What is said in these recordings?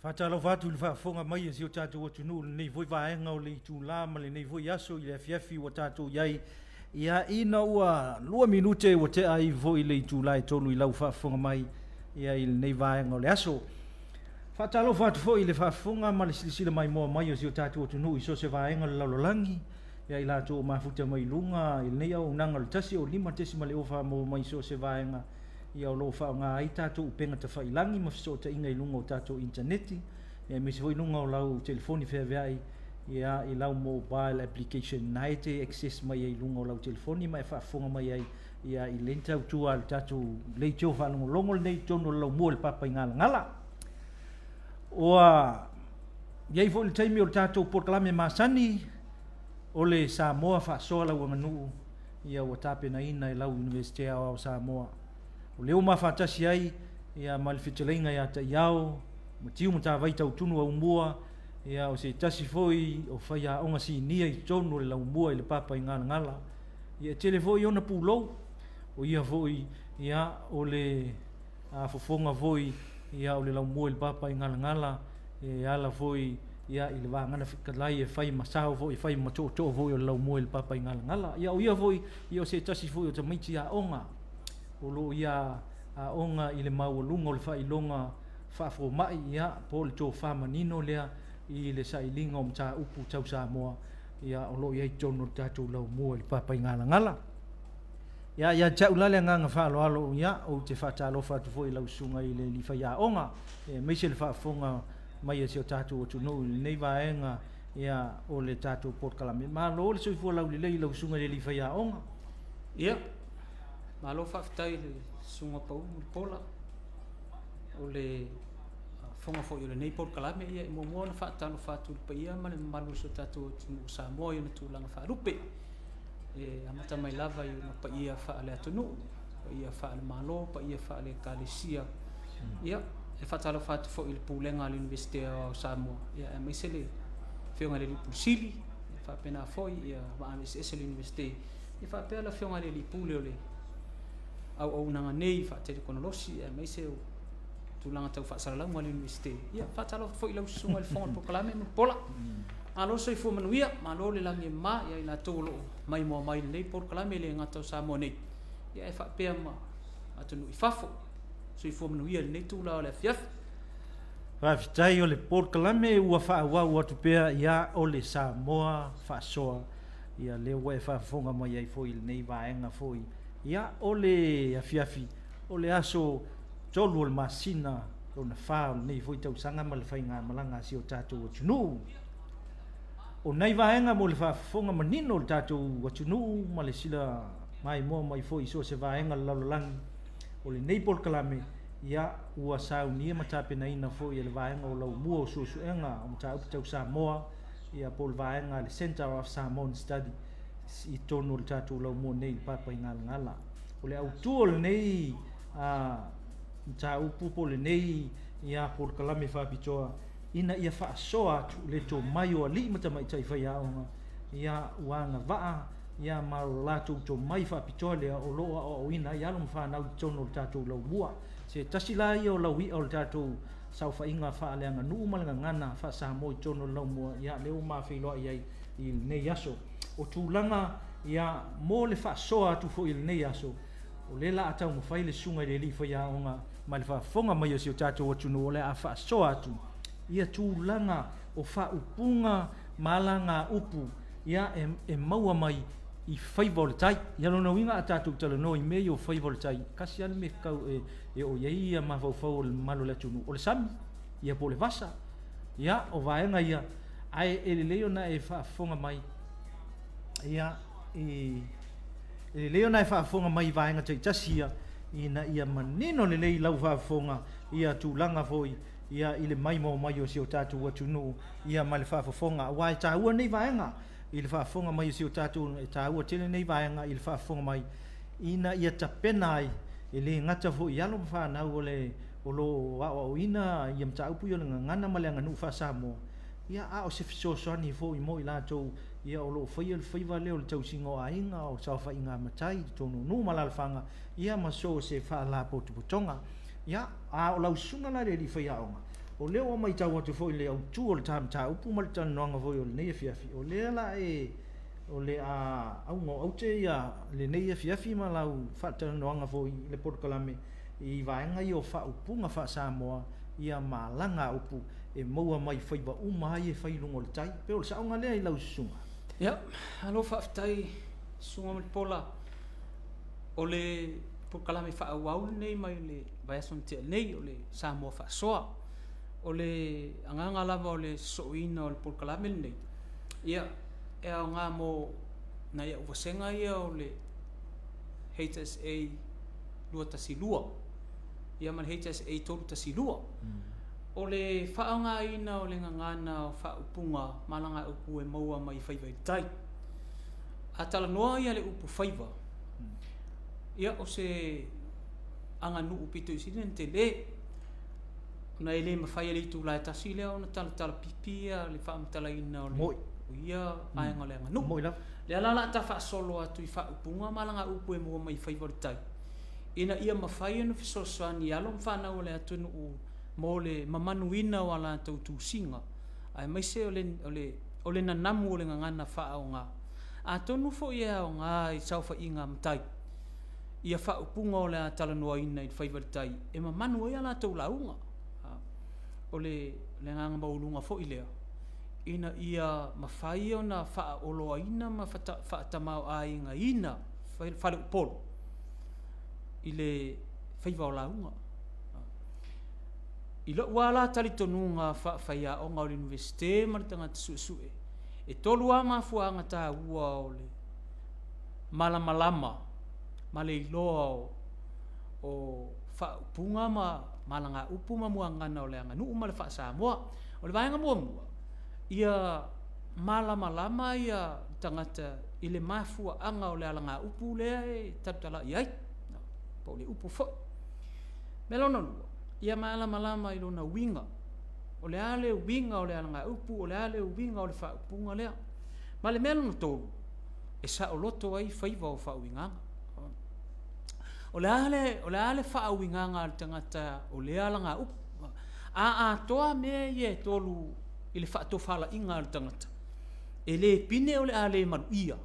Faatalofa atu i le faafofoga mai a si o tatou atunuu i lenei foi vaega o le itula ma lenei foi aso i le afiafi ua tatou i ai, ia, ina ua 2 minute ua tea ai foi le itula e 3 i lau faafofoga mai, ia, i lenei vaega o le aso. Faatalofa atu foi i le faafofoga ma le silasila maimoa mai o si o tatou atunuu i so o se vaega o le lalolagi, ia i latou o mafuta mai i luga i lenei auaunaga o le 105.0 maua mai i so o se vaega, ia o lo o faaaoga ai tatou upega tafailagi ma fesootaiga i luga o tatou initaneti, ia aemaise foi luga o lau telefoni feaveai, ia i lau mobile application na e te access mai ai i luga o lau telefoni ma e faafofoga mai ai, ia i lenei tautua a le tatou leitio faalogologo lenei i totonu o le laumua i le Papaigalagala. Ua i ai foi le taimi o le tatou polokalame masani o le Samoa Faasoa Lau Aganuu, ia ua tapenaina e lau Iunivesite Aoao o Samoa. O lea ua ma faatasi ai ia ma le fetalaiga ia Taiao Matiu Matavai Tautunu Aumua, ia o se tasi foi o faiaoga sinia i totonu o le laumua i le Papaigalagala. Ia e tele foi ona pulou, o ia foi ia o le fofoga foi ia o le laumua i le Papaigalagala, e ala foi ia i le vagana fetalai e fai ma sao foi, e fai ma tootoo foi o le laumua i le Papaigalagala. Ia o ia foi ia o se tasi foi o tamaiti aoga o lo o ia aoga i le maualuga o le faailoga faafomai, ia po o le tofa manino lea i le sailiga o mataupu tau Samoa, ia o lo o i ai i totonu o le tatou laumua i le Papaigalagala. Ia, ia te au la le agaga faaaloalo, ia, ou te faatalofa atu foi i lau susuga i le alii faiaoga, aemaise le faafofoga mai a si o tatou atunuu i lenei vaega, ia, o le tatou polokalame. Malo le soifua laulelei i lau susuga i le alii faiaoga. Ia, malo faafetai i le susuga Pau Mulipola o le fofoga foi o lenei polokalame. Ia, e muamua ona faatalofa atu i le paia ma le mamalu o si o tatou atunuu o Samoa i ona tulaga faalupe. E amata mai lava i ona paia faale-atunuu, paia faale-Malo, paia faale-Ekalesia. Ia, e faatalofa atu foi i le Pulega a le Iunivesite Aoao o Samoa, ia, aemaise le Afioga i le Alii Pule Sili, ia faapena foi ia vaega eseese o le Iunivesite, ia faapea le Afioga i le Alii Pule o le auaunaga nei faatekonolosi, aemaise o tulaga tau faasalalauga a le Iunivesite. Ia, faatalofa foi i lau susuga i le Fofoga o le Polokalame Mulipola. Malo le soifua manuia, malo le lagi e mama ia i latou o lo o maimoa mai i lenei polokalame e le gata o Samoa nei, ia ae faapea ma atunuu i fafo. Soifua manuia i lenei itula o le afiafi. Faafetai o le polokalame ua faaauau atu pea, ia o le Samoa Faasoa, ia lea ua e faafofoga mai ai foi i lenei vaega foi, ia o le afiafi o le aso 3 o le masina lona 4 o lenei foi tausaga ma le faigamalaga a si o tatou atunuu. O nai vaega mo le faafofoga manino o le tatou atunuu ma le sila maimoa mai foi i so o se vaega o le lalolagi, o lenei polokalame, ia, ua saunia ma tapenaina foi e le vaega o Laumua o Suesuega o Mataupu Tau Samoa, ia, po o le vaega a le Centre of Samoan Study i totonu o le tatou laumua nei i le Papaigalagala. O le autu o lenei mataupu po o lenei, ia, polokalame faapitoa, ina ia faasoa atu le tomai o alii ma tamaitai faiaoga, ia, ua agavaa, ia, ma lo latou tomai faapitoa lea o lo o aoaoina ai alo ma fanau i totonu o le tatou laumua. Se tasi la ia o laui'a o le tatou saofaiga faaleaganuu ma le gagana faa-Samoa i totonu o le laumua, ia, lea ua ma feiloai ai i lenei aso. O tulaga, ia, mo le faasoa atu foi i lenei aso, o lea la a taumafai le susuga i le alii faiaoga ma le faafofoga mai o si o tatou atunuu, o le a faasoa atu ia tulaga o faaupuga ma alagaupu, ia, e maua mai i faiva o le tai. Ia lona uiga a tatou talanoa i mea ia o faiva o le tai, tasi lava le mea tatau e oo i ai ia mafaufau o le mamalu o le atunuu, o le sami, ia po o le vasa. Ia, o vaega ia, ae e lelei ona e faafofoga mai, ia, e lelei ona e faafofoga mai i vaega taitasi ia, ina ia manino lelei lau faafofoga ia tulaga foi ia i le maimoa mai o si o tatou atunuu, ia ma le faafofoga, aua e taua nei vaega i le faafofoga mai o si o tatou, e taua tele nei vaega i le faafofoga mai ina ia tapena ai, e le gata foi i alo ma fanau o le o lo o aoaoina ia mataupu ia o le gagana ma le aganuu faa-Samoa, ia, a o se fesoasoani foi mo i latou, ia, o lo o faia le faiva lea o le tausiga o aiga, o saofaiga a matai i totonu o nuu ma alaalafaga, ia ma so o se faalapotopotoga. Ia, a o lau susuga la i le alii faiaoga, O lea ua matau atu foi i le autu o le ta mataupu ma le talanoaga foi o lenei afiafi, o lea la e o le a auga o aute ia lenei afiafi ma lau faatalanoaga foi i le polokalame i vaega ia o faaupuga faa-Samoa ia ma alagaupu e maua mai faiva uma lava ia e fai i luga o le tai. Pe o le saoga lea i lau susuga? Ia, malo faafetai Susuga Mulipola. O le polokalame faaauau lenei mai le vaiaso na tea nei, o le Samoa Faasoa. O le agaga lava o le sosooina o le polokalame lenei, ia, e aoga mo nai au vasega ia o le HSA 212 ia ma le HSA 312. O le faaaogaina o le gagana o faaupuga ma alagaupu e maua mai faiva i le tai. A talanoa ia le upu faiva, ia o se aganuu pito i sili ona tele, ona e le mafai e le itula e tasi lea ona talatala pipi ia le faamatalaina o le ia vaega o le aganuu. Moi lava. Lea la o le a ta faasolo atu i faaupuga ma alagaupu e maua mai faiva o le tai, ina ia mafai ona fesoasoani i alo ma fanau a le atunuu mo le mamanuina o a latou tusiga, aemaise o le nanamu o le gagana faaaoga. Atonu foi e aoga i saofaiga a matai ia faaupuga o le a talanoaina i le faiva i le tai e mamanu ai a latou lauga. O le agaga maualuga foi lea ina ia mafai ona faaoloaina ma faatamaoaigaina faleupolu i le faiva o lauga. I lou lava la talitonuga faafaiaoga o le Iunivesite ma le tagata suesue, e tolu lava mafuaaga taua o le malamalama ma le iloa o faaupuga ma alagaupu ma muagagana o le aganuu ma le faa-Samoa. O le vaega muamua, ia malamalama ia tagata i le mafuaaga o le alagaupu lea e talutalai ai, po o le upu foi. Mea lona lua, ia malamalama i lona uiga. O le a le uiga o le alagaupu, o le a le uiga o le faaupuga lea. Ma le mea lona tolu, e saoloto ai faiva o faauigaga. O le a le faauigaga a le tagata o lea alagaupu. A atoa mea ia e tolu i le faatofalaiga a le tagata, e le pine o le a le maluia.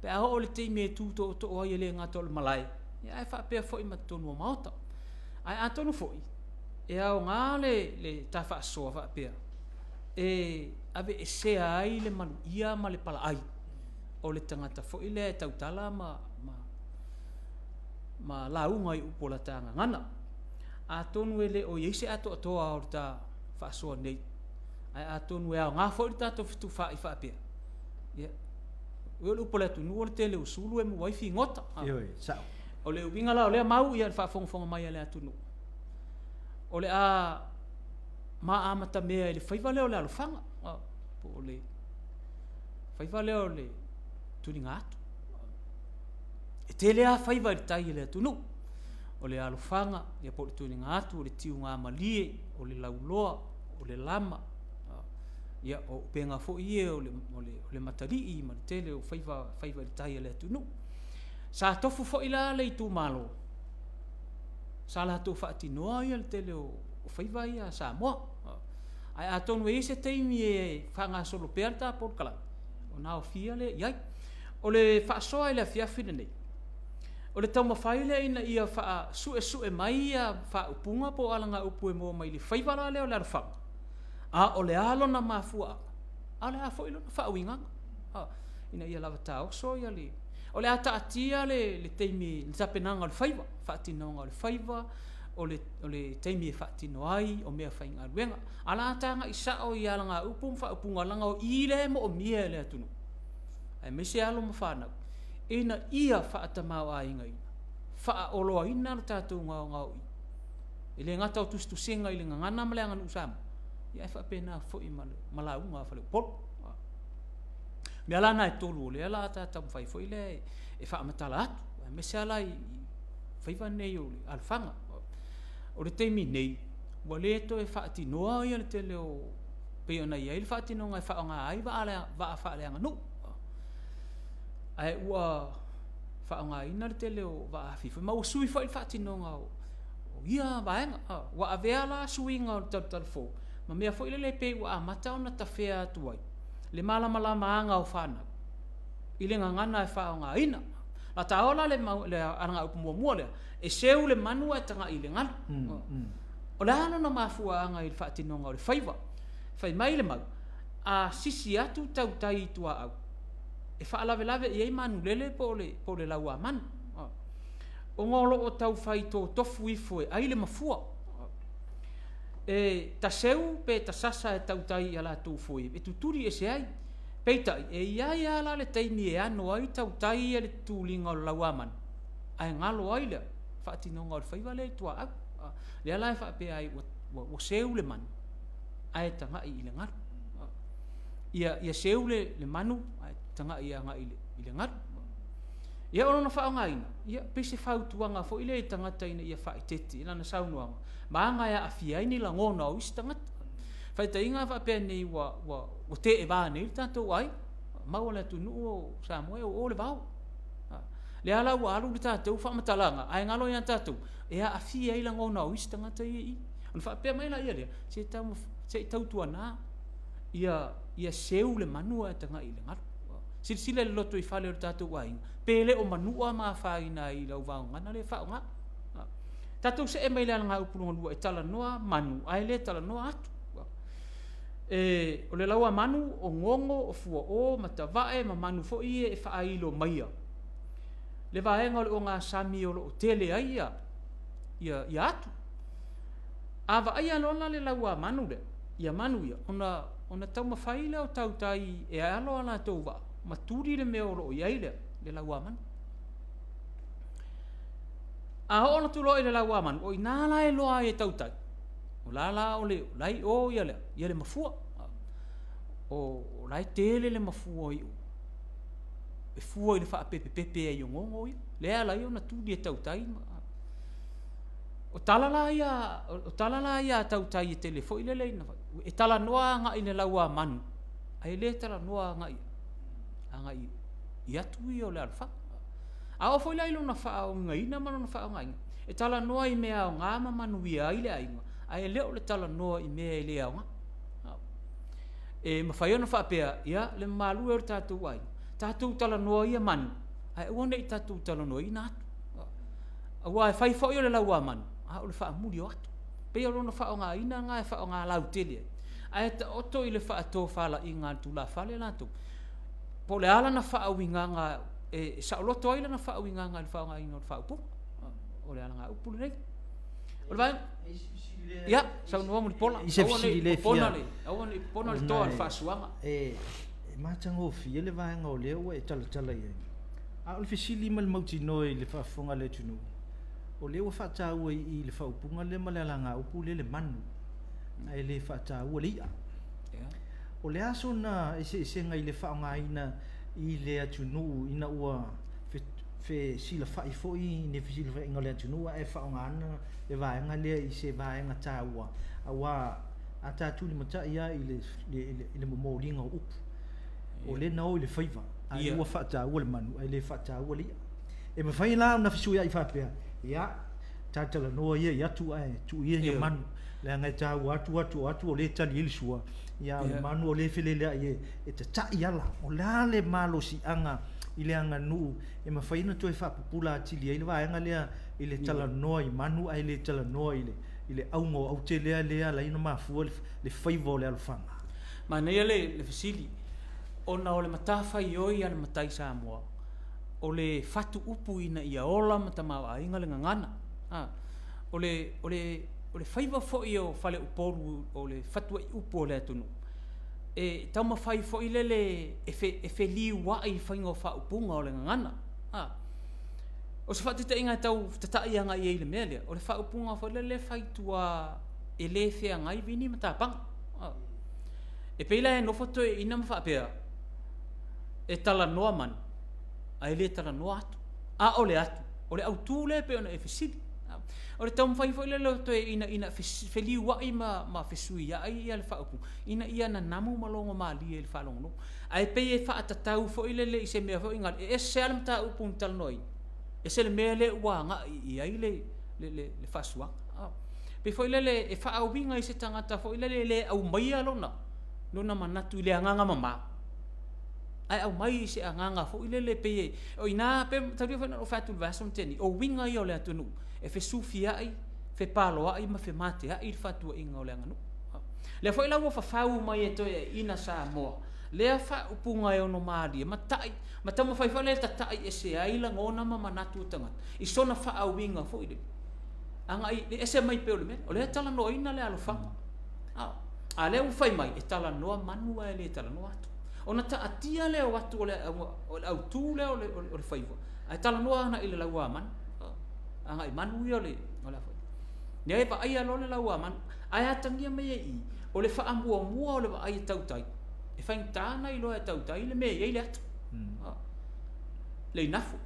Pe a oo i le taimi e tu tootoo ai e le gata o le malae, ae faapea foi ma totonu o maota. Ae atonu foi, e aoga le ta faasoa faapea, e aveesea ai le maluia ma le palaai o le tagata foi lea e tautala ma lauga i upu o la ta gagana. Atonu e le o i ai se atoatoa o le ta faasoa nei, ae atonu e aoga foi le tatou fetufaai faapea. Ia, o le upu o le atunuu o le tele o sulu e maua ai figota. Ioe, sao. O le uiga la o lea mau ia le faafogafoga mai a le atunuu, o le a ma amatamea i le faiva lea o le alofaga, po o le faiva lea o le tuliga atu. E tele lava faiva i le tai e le atunuu. O le alofaga, ia po o le tuliga atu, o le tiuga malie, o le lauloa, o le lama, ia o upega foi ia o le matalii ma le tele o faiva i le tai a le atunuu. Sa tofu foi la le itumalo, sa latou faatinoa ia le tele o faiva ia a Samoa. Ae atonu e i ai se taimi e faagasolo pea le ta polokalame, ona aofia lea i ai. O le faasoa i le afiafi lenei, o le taumafai lea ina ia faasuesue mai ia faaupuga po o alagaupu e maua mai le faiva la lea o le alofaga, a o le a lona mafuaaga, a o le a foi lona faauigaga, ina ia lava taoso ia le... O le a taatia le taimi, le tapenaga o le faiva, faatinoga o le faiva, o le taimi e faatino ai, o mea faigaluega. A o le a tagai sao i alagaupu ma faaupuga, leaga o i lea e moomia e le atunuu, aemaise alo ma fanau, ina ia faatamaoaigaina, faaoloaina le tatou gaogaoiga. E le gata o tusitusiga i le gagana ma le aganuu Samoa, ae faapena foi ma lauga a faleupolu. Mea la na e tolu o lea la a taumafai foi lea e faamatala atu, aemaise lava la i faiva nei o le alofaga. O le taimi nei, ua le toe faatinoa ia le tele o pei ona i ai le faatinoga e faaaoga ai vaa faaleaganuu. Ae ua faaaogaina le tele o vaa afi foi, ma ua sui foi le faatinoga o ia vaega. Ua avea la suiga o le talutalufou ma mea foi lele pei ua amata ona tafea atu ai le malamalamaaga o fanau i le gagana e faaaogaina. A taoa la le alagaupu muamua lea, e seu le manu ae tagai i le galu. O le a lona mafuaaga i le faatinoga o le faiva? Fai mai le mau, a sisi atu tautai i tuaau, e faalavelave i ai manulele po o le lauamanu, ona o lo o taufai totofu ifo e ai le mafua. E taseu pe tasasa e tautai i a latou foe e tutuli ese ai. Peitai, e i ai lava la le taimi e ano ai tautai ia i le tutuliga o le lauamanu, ae galo ai le faatinoga o le faiva lea i tuaau. Lea la e faapea ai ua seu le manu ae tagai i le galu. Ia seu le manu ae tagai agai i le galu. Ia o lona faaaogaina, ia pei se fautuaga foi lea i tagata ina ia faaeteete i lana saunoaga ma aga e aafia ai ni lagona o isi tagata. Faataitaiga a faapea nei ua teeva nei le tatou aiga, mau a le atunuu o Samoa e oo le vao. Lea la ua alu le tatou faamatalaga ae galo ia tatou e aafia ai lagona o isi tagata ia i i. Ona faapea mai laia lea, se i tautuana ia seu le manu ae tagai i le galu. Silasila i le lotoifale o le tatou aiga, pe le o manua ma afaina ai i lau vaogagana lea e faaaoga. Tatou see mai le alagaupu lona lua e talanoa manu ae le talanoa atu. O le lauamanu, o gogo, o fuao, matavae ma manu foi ia e faailo maia le vaega o le ogasami o lo o tele ai ia atu. A vaaia loa la le lauamanu lea, ia manu ia, ona taumafai lea o tautai e alo a latou vaa ma tuli le mea o lo o i ai le lauamanu. A oo atu loa i le lauamanu, o i ina la e iloa ai e tautai, o la la o le la e i o ia le mafua. O la e tele le mafua i o, e fua i le faapepepepe ai o gogo ia. Lea e ala ai ona tuli e tautai. O tala la ia, o tala la ia a tautai e tele foi lele ina e talanoa agai i le lauamanu, ae le talanoa agai i atu ia o le alafaga. A oo foi la i lona faauigaina ma lona faaaogaina, e talanoa i mea aoga ma manuia ai le aiga, ae le o le talanoa i mea e le aoga. E mafai ona faapea, ia, le mamalu e o le tatou aiga, tatou talanoa ia manu, ae aua ne i tatou talanoaina atu. Aua e fai foi o le lauamanu, a o le faamuli o atu. Pei o lona faaaogaina lena e faaaoga lautele ai. Ae taoto i le faatofalaiga a le tulafale latou, po o le a lana faauigaga e saoloto ai lana faauigaga i le faaaogaina o le faaupuga. O le alagaupu lenei. O le vaega. Ia, saunoa Mulipola. I se fesili le fia. Aua ne i popona le toa o le faasuaga. E matagofie le vaega o lea ua e talatala i ai. A o le fesili ma le mautinoa i le faafofoga a le atunuu, o lea ua faataua i i le faaupuga lea ma le alagaupu lea le manu, ae le faataua le i'a. O le a sona eseesega i le faaaogaina i le atunuu ina ua fesilafai foi i ni fesilafaiga o le atunuu ae faaaogaina le vaega lea i se vaega taua, aua a ta tulimatai lava i le momoliga o upu, o lea na o i le faiva, a ua faataua le manu ae le faataua le i'a. E mafai la ona fesuiai faapea, ia, talatalanoa ia i atu ae tuu ia ia manu, leaga e taua atu atu o atu o lea e tali ai le sua, ia a o le manu o lea e feleleai e tata'i ala. O le a le malosiaga i le aganuu e mafai ona toe faapupula atili ai le vaega lea i le talanoa i manu ae le talanoa i le auga o aute lea e ala ai ona mafua le faiva o le alofaga? Manaia le fesili, ona o le matafaioi a le matai Samoa, o le fatu upu ina ia ola ma tamaoaiga le gagana. O le, o le, o le faiva foi o faleupolu o le fatuaiupu o le atunuu, e taumafai foi lele e feliuai i faiga o faaupuga o le gagana. O se faataitaiga e tau tatai agai i ai i le mea lea, o le faaupuga foi lele e fai i tua e le feagai vini ma tapaga. E pei la e nofo toeaiina ma faapea, e talanoa manu, ae le talanoa atu. A o le atu, o le autu lea e pei ona e fesili. O le taumafai foi lea o toeaiina ina feliuai ma fesuiai ia le faaupuga, ina ia nanamu ma logomalie i le faalogologo. Ae pei e faatatau foi lele i se mea foi e ese lava le mataupu na talanoaina, ese le mea lea ua agai i ai le le, le, le faasuaga. Ah. Pei foi lele e faauiga i se tagata foi lele e le aumaia lona, lona manatu i le agaga mamā, ae aumai i se agaga foi lele pei e, o ina, pe taulia foi na ou fai atu i le vaiaso na tea nei, o uiga ia o le atunuu e fesufiai, fepaloai ma femateai le fatuaiga o le aganuu. Lea foi la ua fafau mai e toeaiina Samoa lea faaupuga e ono malie ma ta'i ma taumafai foi lea e tata'i ese ai lagona ma manatu o tagata i sona faauiga foi lele agai e ese mai pei o le mea o lea e talanoaina le alofaga. A lea ua fai mai e talanoa manu ae le talanoa atu. Ona taatia lea o atu o le, o le autū lea o le, o le faiva, ae talanoa agai i le lauamanu. Agai manu ia o le, o le a foi. Lea e vaaia loa le lauamanu. Ae atagia mai ai i i, o le faamuamua o le vaai e tautai, e faigata ona iloa e tautai le mea e i ai le atu. Le inafu.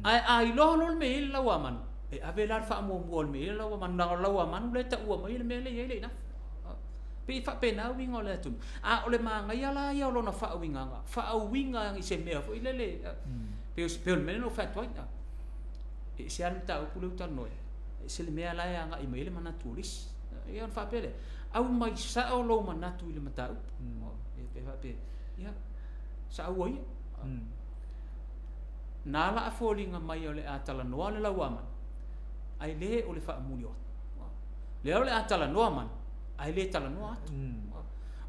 Ae a iloa loa le mea e i ai le lauamanu, e ave la le faamuamua o le mea e i ai le lauamanu, leaga o le lauamanu lea e taua mai le mea lea e i ai le inafu. Pei e faapena uiga o le atunuu. A o le manaia la ia o lona faauigaga, faauiga i se mea foi lele, pei o le mea lea na ou fai atu ai, e ese lava le mataupu lea ua talanoa ai, e ese le mea la e agai mai ai le manatu o le isi. Ia ona faapea lea, aumai sao lou manatu i le mataupu. Pe faapea, ia, saua ia. Na la a foliga mai o le a talanoa le lauamanu, ae le o le faamuli o atu. Lea o le a talanoa manu, ae le talanoa atu.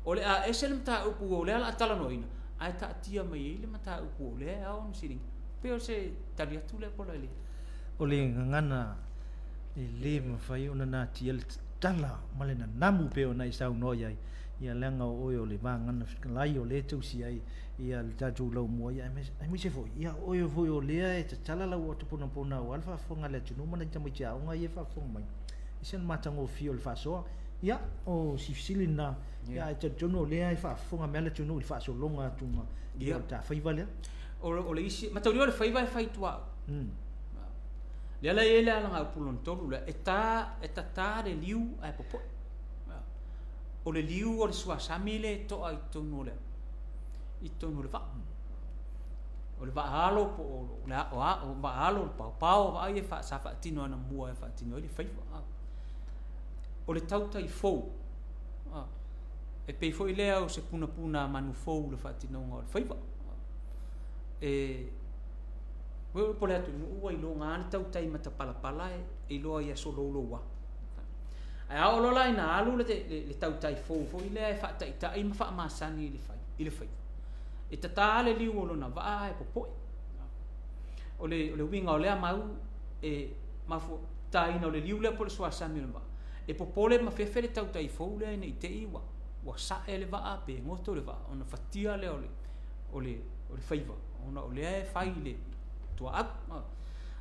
O le a ese le mataupu o lea o le a talanoaina, ae taatia mai ai le mataupu o lea e ao ona siliga. Pei o se tali atu lea pola i le. O le gagana e le mafai ona natia le tatala ma le nanamu pei ona e saunoa i ai, ia leaga o oe o le vagana fetalai o lea e tausi ai ia le tatou laumua, ia aemaise foi ia o oe foi o lea e tatala lau ato ponapona aua le faafofoga a le atunuu ma nai tamaiti aoga ia e faafofoga mai. E ese le matagofie o le faasoa. Ia, o si fesili lena, ia ae talitonu o lea e faafofoga mai le atunuu i le faasologa atuga ia o le tafaiva lea. O le isi, mataulia o le faiva e fai tuaau. Lea la e i ai le alagaupu lona tolu lea, e ta, e tatā le liu ae popoe. O le liu o le suasami lea e toa i totonu o le, i totonu o le vaa. O le vaa alo po o le o vaa alo, o le paopao, o vaa ia sa faatino anamua e faatino ai le faiva. O le tautai fou, e pei foi lea o se punapuna manu fou i le faatinoga o le faiva. E po le atunuu ua iloga lava le tautai matapalapala e iloa i aso louloua. Ae a oo loa la ina alu le tautai fou foi lea e faataitai ma faamasani i le fai, i le faiva, e tatā le liu o lona vaa ae popoe. O le uiga o lea mau e mafua taina o le liu lea po o le suasami o le vaa, e popole ma fefe le tautai fou lea ina i te i ua sae le vaa pe goto le vaa ona fatia lea o le faiva ona o lea e fai i le tuaau.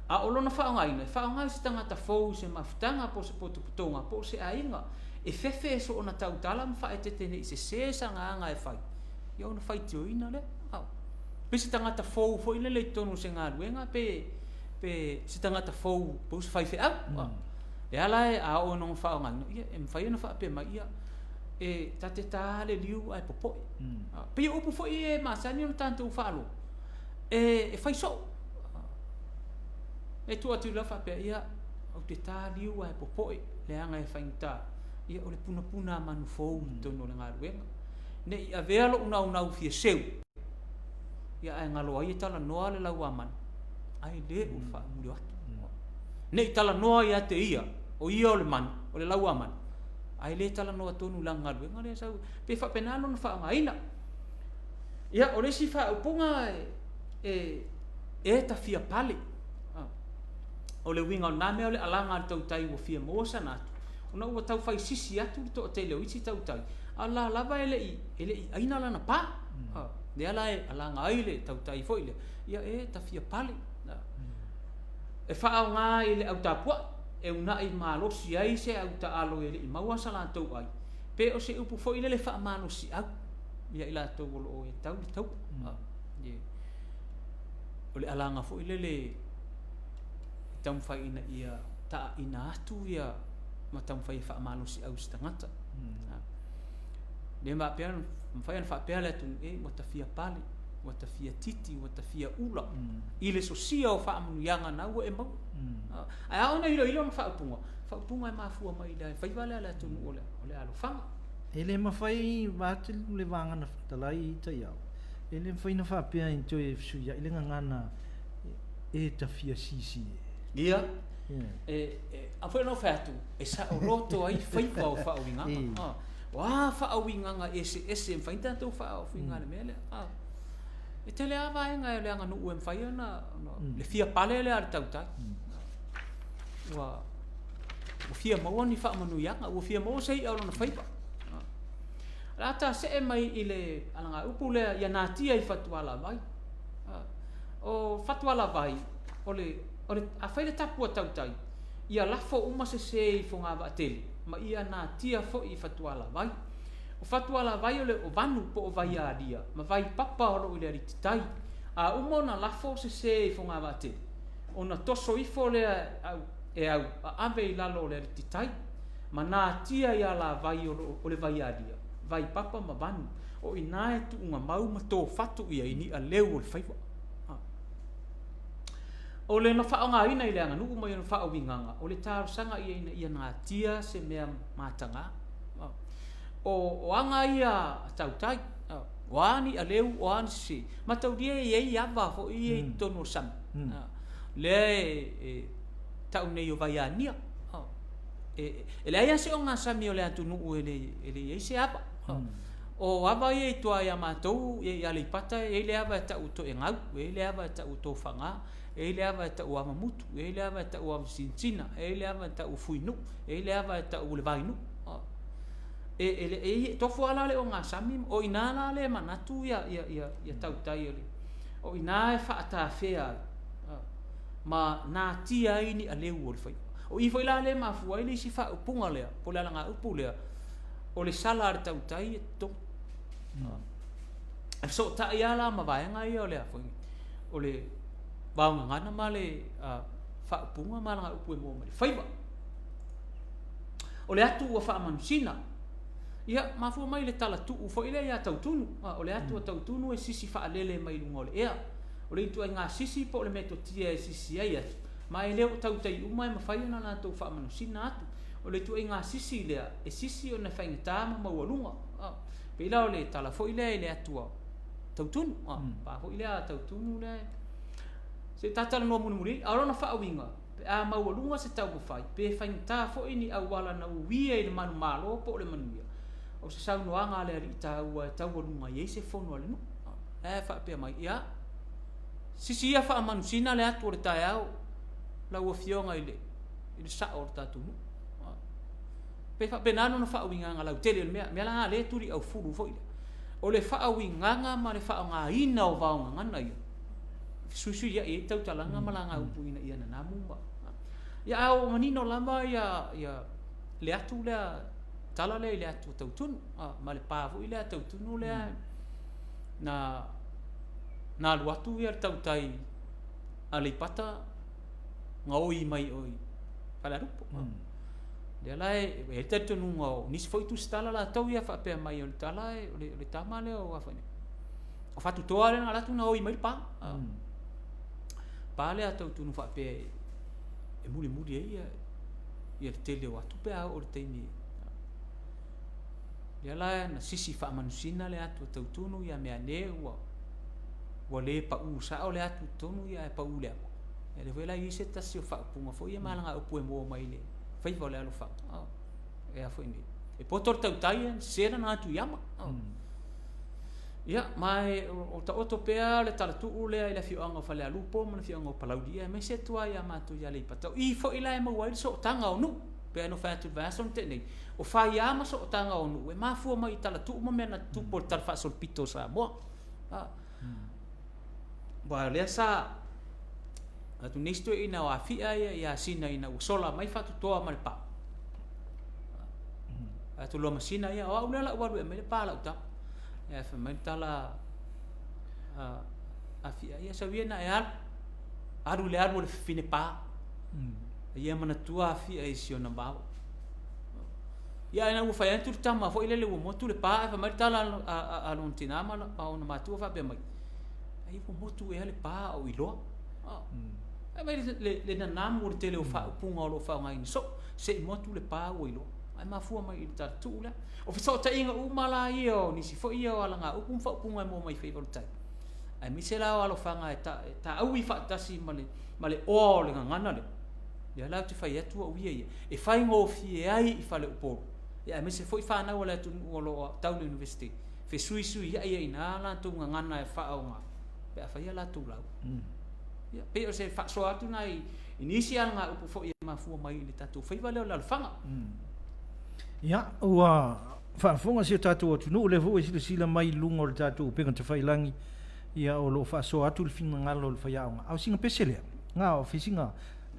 A o lona faaaogaina, e faaaoga i se tagata fou i se mafutaga po o se potopotoga po o se aiga e fefe e soona tautala ma faaeteete ne i sesē sana aga e fai, ia ona faitioina lea. Pe se tagata fou foi lele i totonu o se galuega pe pe se tagata fou po o se faifeau. E ala e a oo ina faaaogaina, ia e mafai ona faapea mai, ia e ta te tā le liu ae popoe. Pei o upu foi e masani ona tatou faalogo, e fai soo. E tuu atu i lau faapea, ia, ou te tā liu ae popoe, leaga e faigata, ia, o le punapuna a manu fou i totonu o le galuega. Ne i avea lou naunau fia seu, ia, ae galo ai e talanoa le lauamanu, ae le o le faamuli o atu. Ne i talanoa ia te ia, o ia o le manu, o le lauamanu, ae le talanoa tonu i lana galuega lea sau, pe faapena lona faaaogaina. Ia, o le isi faaupuga e ta fia pale. O le uiga o lena mea o le alaga a le tautai ua fia maua sana atu, ona ua tau fai sisi atu le toatele o isi tautai, a o la lava e le i aina lana pa. Lea la e alaga ai le tautai foi lea, ia e ta fia pale. E faaaoga i le au tapuai, e uunai malosi ai se au taalo e le i maua sa latou ai, pe o se upu foi lele faamalosiau ia i latou o lo o e tau le taua. O le alaga foi lele e taumafai ina ia taaina atu ia ma taumafai e faamalosiau i se tagata. Le faapea, mafai ona faapea le atunuu, e ua tafia pale. Ua ta fia titi, ua ta fia ula i le sosia o faamanuiaga na ua e maua. Ae a ona iloilo ma faaupuga, faaupuga e mafua mai i le faiva lea a le atunuu o le alofaga. E le mafai vaeatu le vagana fetalai i taiao, e le mafai ona faapea i toe fesuiai le gagana e ta fia sisi e. Ia, e, e, a foi ona fai atu, e saoloto ai faiva o faauigaga. O a faauigaga eseese e mafai ona tatou faauiga i le mea lea. E tele lava vaega o le aganuu e mafai ona, le fia pale lea a le tautai. Ua fia maua ni faamanuiaga, ua fia maua se i'a o lona faiva. O le a ta see mai i le alagaupu lea ia natia i fatualavai. O fatualavai, o le, o le, afai le tapu a tautai, ia lafo uma sesē i fogavaatele ma ia natia foi i fatualavai. O fatualavai o le o vanu po o vaialia ma vaipapa o lo o i le alititai. A uma ona lafo sesē i fogavaatele, ona toso ifo lea e au aave i lalo o le alititai ma natia i alavai o le vaialia, vaipapa ma vanu. O i ina e tuugamau ma tofatu i ai ni aleu o le faiva. O le na faaaogaina i le aganuu ma iona faauigaga, o le talosaga ia ina ia natia se mea mataga. O aga ia a tautai, o a ni aleu, o a ni sese, mataulia e i ai ava foi ia i totonu o le sami. Lea e tau nei o vaiania. E leai lava se ogasami o le atunuu e le i ai se ava. O ava ia i tua ia matou i Aleipata, e i ai le ava e tau o Toegau, e i ai le ava e tau o Tofaga, e i ai le ava e tau o Avamutu, e i ai le ava e tau o Avasinasina, e i ai le ava e tau o Fuinuu, e i ai le ava e tau o le Vainuu. E tofu lava la le ogasami, o i ina la le manatu ia tautai o le, o i ina e faatafea ai ma natia ai ni aleu o le faiva. O i foi la lea e mafua ai le isi faaupuga lea, po o le alagaupu lea, o le sala a le tautai e totogi. E fesootai lava la ma vaega ia o le a foi, o le vaogagana ma le faaupuga ma alagaupu e maua mai le faiva. O le atu ua faamanusina. Ia, mafua mai le talatuu foi lea ia Tautunu. O le atu a Tautunu e sisi faalele mai luga o le ea. O le ituaiga sisi po o le metotia e sisi ai atu, ma e le o tautai uma e mafai ona latou faamanusina atu. O le ituaiga sisi lea, e sisi ona e faigata ma maualuga. Pei la o le tala foi lea i le atu a Tautunu. Pa foi lea a Tautunu lea se i ta talanoa mulimuli ai. A o lona faauiga, pe a maualuga se taumafai, pe faigata foi ni auala na uia i le manumalo po o le manuia, o se saunoaga a le alii taua e taualuga i ai se fono a le nuu. La e faapea mai, ia, sisi ia faamanusina le atu o le taeao lau afioga i le sao o le tatou nuu. Pe faapena lona faauigaga lautele o le mea, mea la lea e tuliaufulu foi lea. O le faauigaga ma le faaaogaina o vaogagana ia, fesuisuiai ai tautalaga ma lagaupu ina ia nanamu ma. Ia a ua manino lava ia, ia le atu lea, tala lea i le atu Tautunu, ma le pa foi lea Tautunu lea na alu atu ia le tautai Aleipata gaoi mai o i Falealupo. Lea la e i ai le talitonuga o nisi foi tusitala latou ia faapea mai o le tala o le tama lea o afa nei. O Fatutoa lea na alu atu na oi mai le pa. Pa lea Tautunu faapea e mulimuli ai ia le tele o atu pe a oo i le taimi. Lea la na sisi faamanusina le atu a Tautunu ia mea ne ua le pau sao le atu tonu ia e pau le ava. Ia lea foi la i ai se tasi o faaupuga foi ia ma alagaupu e maua mai le faiva o le alofaga. E a foi nei. E poto le tautai e sese lana atu i ama. Ia, ma e o taoto pea le talatuu lea i le afioaga o Falealupo ma le afioaga o Palauli, ia aemaise atu lava ia matou i Aleipata. O i foi la e maua ai le sootaga o nuu. Pei ona fai atu i le vaiaso na tea nei, o faia ma sootaga o nuu e mafua mai i talatuu ma mea na tutupu o le talafaasolopito o Samoa. Aua o lea sa atu nei si toeaina o Afia ia ia Sina ina ua sola mai Fatutoa ma le pa. Atu loa ma Sina ia, o au lea la ua alu e aumai le pa a lau tama. Ia fai mai le tala a Afia, ia sau ia na e alu. Alu le alu o le fafine pa. Ia manatua Afia i si ona vao. Ia ina ua fai atu le tama foi lele ua motu le pa, ae fai mai le tala a lona tina ma ona matua faapea mai. Ai ua motu ea le pa a o iloa. Ae vaai le nanamu o le tele o faaupuga o lo o faaaogaina soo, se i motu le pa ua iloa. Ae mafua mai i le talatuu lea. O fesootaiga uma la ia o nisi foi ia o alagaupu ma faaupuga e maua mai i faiva o le tai, aemaise la o alofaga e taaui faatasi ma le oa o le gagana lea, lea la ou te fai atu au ia ia, e faigofie ai i faleupolu, aemaise foi fanau a le atunuu o lo o tau i le Iunivesite, fesuisuiai ai i ina latou gagana e faaaoga pe a fai a latou lauga. Ia, pei o se faasoa atu lena i nisi alagaupu foi e mafua mai i le tatou faiva lea o le alofaga. Ia, ua faafofoga si o tatou atunuu, lea foi ua silasila mai i luga o le tatou upega tafailagi, ia o lo o faasoa atu le finagalo o le faiaoga. A o sina pese lea, na o sina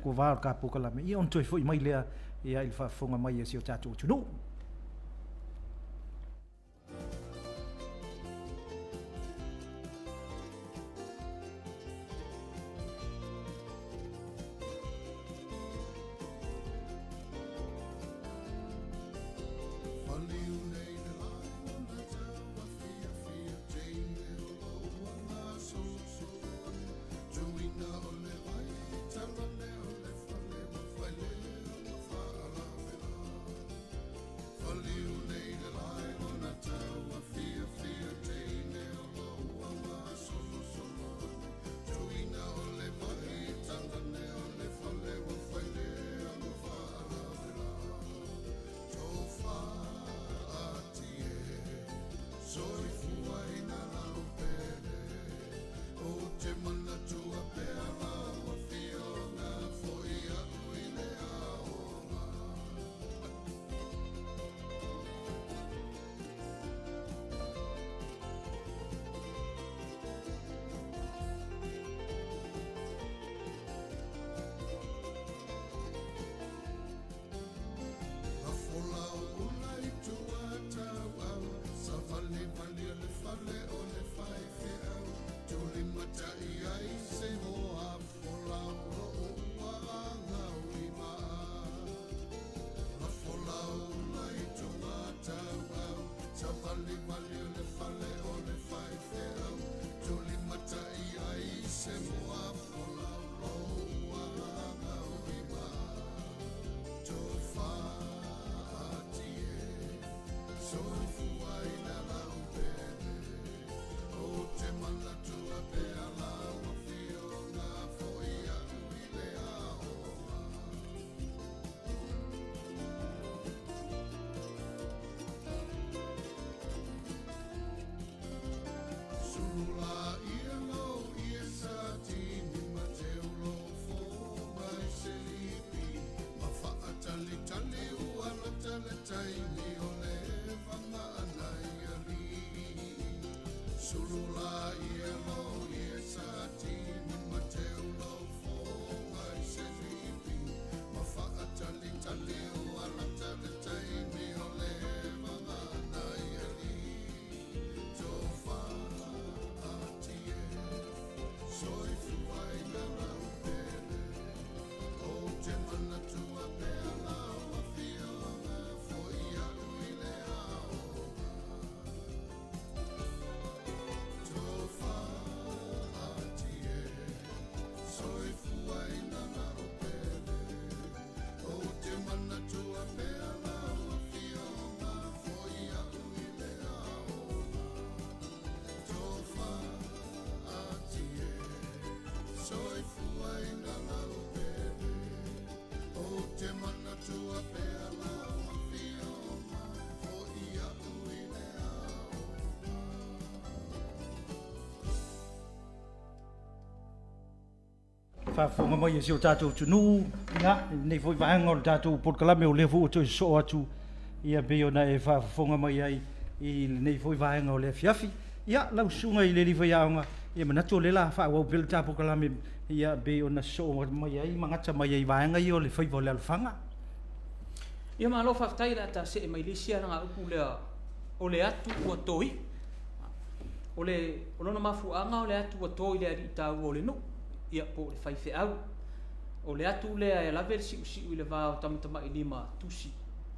kovā o le ta polokalame, ia ona toe foi mai lea ia i le faafofoga mai a si o tatou atunuu. Faafofoga mai e si o tatou atunuu, ia, lenei foi vaega o le tatou polokalame o lea foi ua toe sosoo atu ia pei ona e faafofoga mai ai i lenei foi vaega o le afiafi. Ia, lau susuga i le alii faiaoga, ia manatu o lea o le a faaauau pea le ta polokalame ia pei ona sosoo mai ai ma gata mai ai i vaega ia o le faiva o le alofaga. Ia malo faafetai, o le a ta see mai le isi alagaupu lea o le atu ua toi'u. O le o lona mafuaaga o le atu ua to i le alii taua o le nuu, ia po o le faifeau. O le atu lea e lave le siusiu i le va o tamatamailima tusi,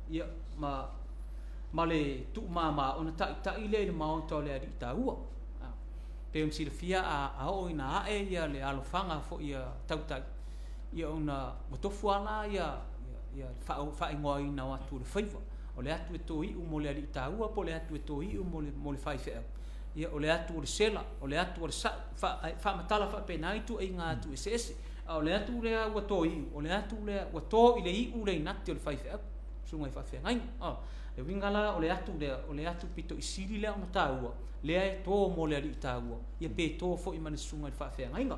ia ma le tuumama ona taitai lea i le maota o le alii taua. Pei ona silafia a oo ina ae ia le alofaga foi a tautai, ia ona ua tofu lava la ia le faaigoaina o atu o le faiva, o le atu e toiu mo le alii taua po o le atu e toiu mo le faifeau, ia o le atu o le sela, o le atu a le sa'u, faamatala faapena ituaiga atu eseese. A o le atu lea ua toiu, o le atu lea ua to i le iu le inate o le faifeau, susuga i faafeagaiga. O le uiga la o le atu lea, o le atu pito i sili lea ona taua, lea e to mo le alii taua, ia pe to foi ma le susuga i le faafeagaiga.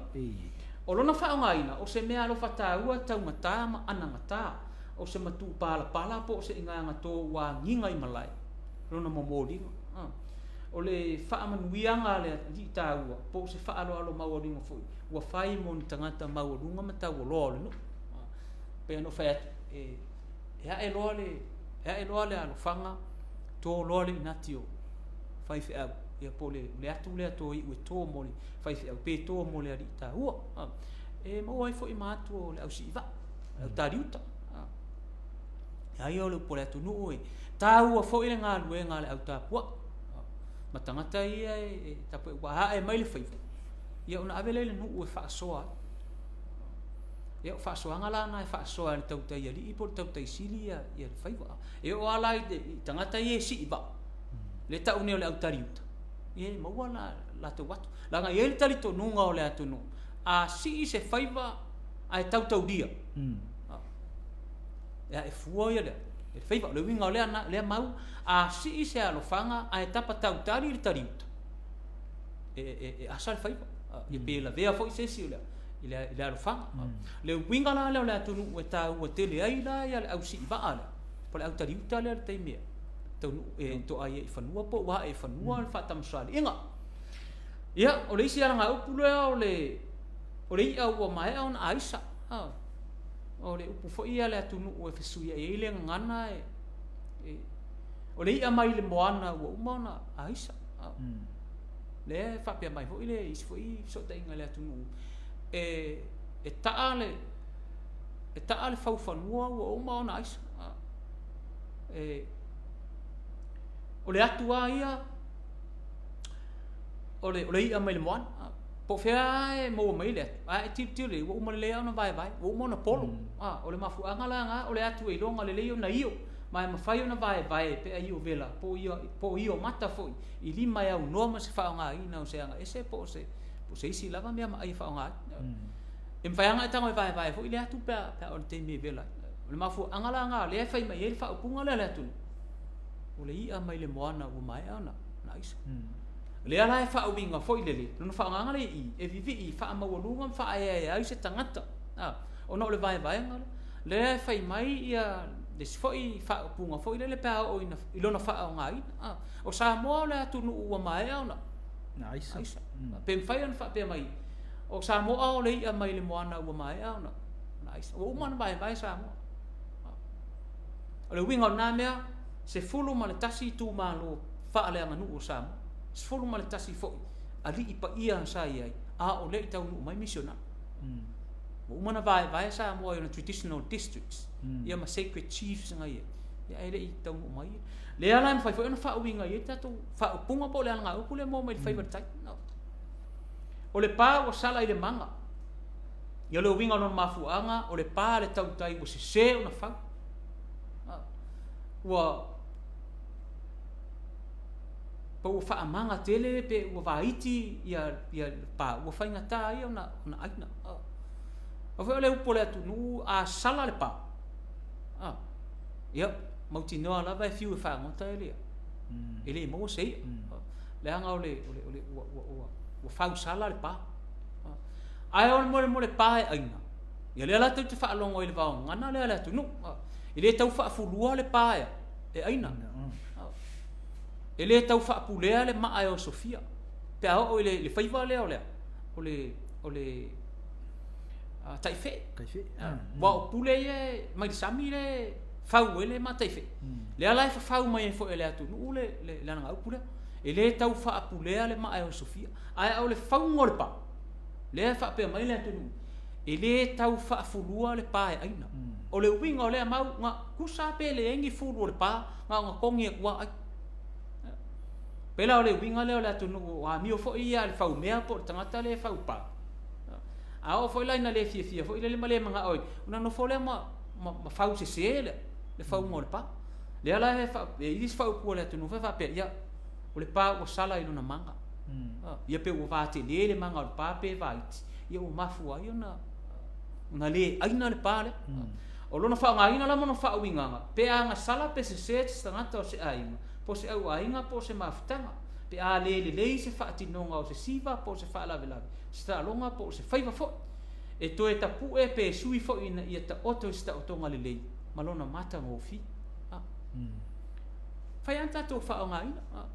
O lona faaaogaina, o se meaalofa taua taugata ma anagata, o se matupalapala po o se igaga to ua agiga i malae, lona momoliga. O le faamanuiaga a le alii taua po o se faaaloalo maualuga foi ua fai mo ni tagata maualuga ma taualoa o le nuu. E pei ona ou fai atu, e ae loa le, e ae loa le alofaga, to loa le inati o faifeau, ia po o le, le atu lea toiu e to mo le faifeau, pe to mo le alii taua. E maua ai foi ma atu o le au siivaa, le au taliuta. A ia o le upu a le atunuu e taua foi le galuega a le au tapuai ma tagata ia e tapuai ua ae mai le faiva, ia ona ave lea i le nuu e faasoa ai. Ia o faasoaga la na e faasoa e le tautai alii po o le tautai sili ia le faiva. E oo lava la i tagata ia e sii vaa, lea e tau nei o le au taliuta, ia e maua la latou atu. Leaga e i ai le talitonuga o le atunuu, a sii se faiva ae tautaulia, e ae fua ia le faiva. O le uiga o lea mau, a sii se alofaga ae tapa tautali le taliuta, e asa le faiva, ia pe lavea foi se isi i le alofaga. Le uiga la lea o le atunuu e taua tele ai la ia le au siivaa lea, po o le au taliuta lea i le taimi e taunuu e toa ai i fanua po o ua ae i fanua le faatamasoaliiga. Ia, o le isi alagaupu lea o le i'a ua maea ona aisa. O le upu foi ia a le atunuu e fesuiai ai le gagana o le i'a mai le moana ua uma ona aisa. Lea e faapea mai foi le isi foi fesootaiga i le atunuu, e taa le faufanua ua uma ona aisa. O le atu lava ia, o le i'a mai le moana. Po o fea e maua mai le atu, ae e tilotilo i ai, ua uma lelei lava ona vaevae, ua uma ona polo. O le mafuaaga la lena, o le atu e iloga lelei ona io, ma e mafai ona vaevae pe a io vela, po o io mata foi, i lima e aunoa ma se faaaogaina o se agaese po o se isi lava mea maai e faaaoga ai. E mafai lava ona e tago e vaevae foi le atu pe a o le taimi e vela ai. O le mafuaaga la lena lea e fai mai ai le faaupuga lea a le atunuu, o le i'a mai le moana ua maea ona aisa. Lea la e faauiga foi lele, lona faaaogaga lea i i, e vivii faamaualuga ma faaeaea ai se tagata, ona o le vaevaega lea. Lea e fai mai ia le isi foi faaupuga foi lele pe a oo i lona faaaogaina. O Samoa o le atunuu ua maea ona aisa. Pe mafai ona faapea mai, o Samoa o le i'a mai le moana ua maea ona aisa. Ua uma ona vaevae Samoa. O le uiga o lena mea, 11 itumalo faaleaganuu o Samoa, 11 foi alii paia sa i ai, a o le i taunuu mai misionari. Ua uma ona vaevae Samoa i ona traditional districts, ia ma sacred chiefs na i ai, ia ae le i taunuu mai. Lea la e mafai foi ona faauiga i ai tatou faaupuga po o le alagaupu lea e maua mai le faiva i le tai. O le pa ua sala i le maga. Ia o le uiga o lona mafuaaga, o le pa a le tautai ua sese ona fau. Ua pau ua faamaga tele pe ua vaiti ia le pa, ua faigata ai ona aina. O foi o le upu o le atunuu, a sala le pa, ia, mautinoa lava e fiu e fagota e le maua se i'a. Leaga o le ua fausala le pa. Ae o le mo le pa e aina, ia lea la tou te faalogo i le vaogagana lea a le atunuu. E le tau faafulua le pa e aina. E le tau faapulea le maa e osofia. Pe a oo i le faiva lea o le taifee. Ua o pule ia mai le sami le fau ai le maa taifee. Lea la e fafau mai ai foi e le atunuu le alagaupu lea. E le tau faapulea le maa e osofia. Ae o le fauga o le pa, lea e faapea mai le atunuu, e le tau faafulua le pa e aina. O le uiga o lea mau, na tusa pe leai ni fulu o le pa, na ona togi atu lava ai. Pei la o le uiga lea o le atunuu o amio foi ia a le faumea po o le tagata lea e faupā. A oo foi la ina le fiafia foi lele ma le manao ai, ona nofo lea ma, ma, ma fau sesē le, le fauga o le pā. Lea la e, fa, e i ai isi faaupu a le atunuu foi faapea, ia, o le pā ua sala i lona maga. Ia pe ua vatele le maga o le pā pe vaiti, ia ua mafua ai ona, ona le aina le pā lea. O lona faaaogaina la ma lona faauigaga, pe agasala pe sesē se tagata o se aiga, po o se auaiga po o se mafutaga, pe a le lelei se faatinoga o se siva po o se faalavelave, se taaloga po o se faiva foi, e toe tapu'e pe sui foi ina ia taoto i se taotoga lelei ma lona matagofie. A. Fai lava tatou faaaogaina. A.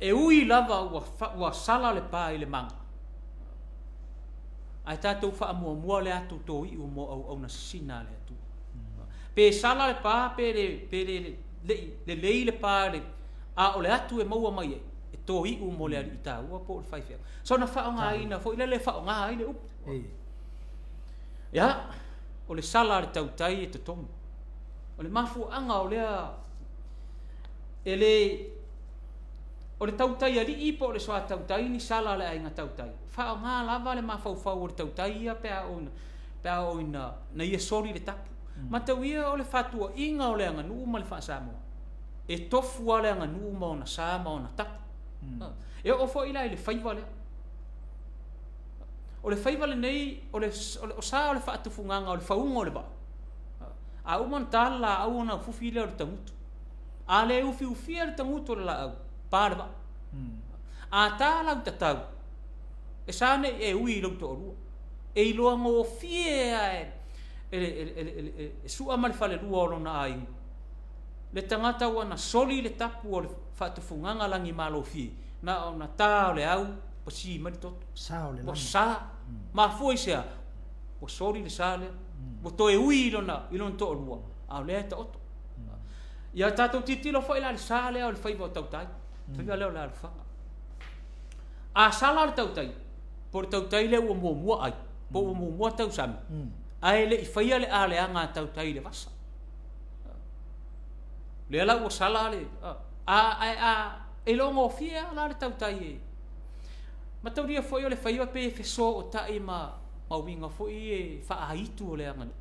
E ui lava ua, fa, ua sala le pa i le maga, ae tatou faamuamua le ato toi'u mo auauna sisina a le Atua. Pe sala le pa pe le, pe le, le'i lelei le pa le, a o le atu e maua mai ai, e toi'u mo le alii taua po o le faifeau. Soona faaaogaina foi lea le faaaoga ai le upu. Ia, o le sala a le tautai e totogi. O le mafuaaga o lea e le o le tautai alii po o le soa tautai ni sala a le aiga tautai. Faaaoga lava le mafaufau o le tautai ia pe a oo ina pe a oo ina na ia soli le tapu. Matau ia o le fatuaiga o le aganuu ma le faa-Samoa. E tofu lava le aganuu ma ona sa ma ona tapu. E oo foi la i le faiva lea. O le faiva lenei, o le, o sa o le faatufugaga o le fauga o le vaa. A uma ona ta le laau ona ufufi lea o le tagutu. A le ufiufia le tagutu o le laau, pa le vaa. A ta lau tatau, e sa nei e ui i lou toalua. E iloa gofie lava e, e, e, e, e, e sua ma le falelua o lona aiga. Le tagata ua na soli le tapu o le faatufugaga lagimalofie, na ona ta o le au, pasi mai le toto. Sa o le Ua lama. sa. Mafua i se a? Ua soli le sa lea. Ua toe ui i lona, i lona toalua, a o lea e taoto. Ia tatou tilotilo foi la i le sa lea o le faiva o tautai, faiva lea o le alofaga. A sala le tautai, po o le tautai lea ua muamua ai, po ua muamua tausami, ae le i faia le aleaga a tautai i le vasa. Lea la ua sala le a, ae a e iloa gofie lava la le tautai e mataulia foi o le faiva pei e fesootai ma ma uiga foi e faaaitu o le aganuu.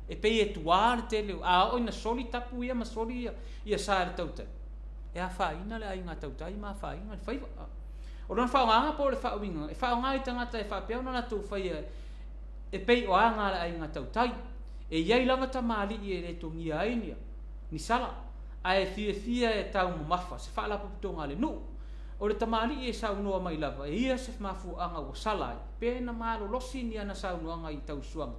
E pei e tuā le tele, a oo ina soli tapu ia ma soli ia, ia sa e le tautai, e afaina le aiga tautai ma afaina le faiva. O lona faaaogaga po o le faauigaga, e faaaoga i tagata e faapea ona latou faia e pei o aga a le aiga tautai. E i ai lava tamalii e le togia ai ni, ni sala, ae fiafia e taumamafa se faalapotopotoga a le nuu. O le tamalii e saunoa mai lava e ia se mafuaaga ua sala ai, pe na malolosi ni ana saunoaga i tausuaga,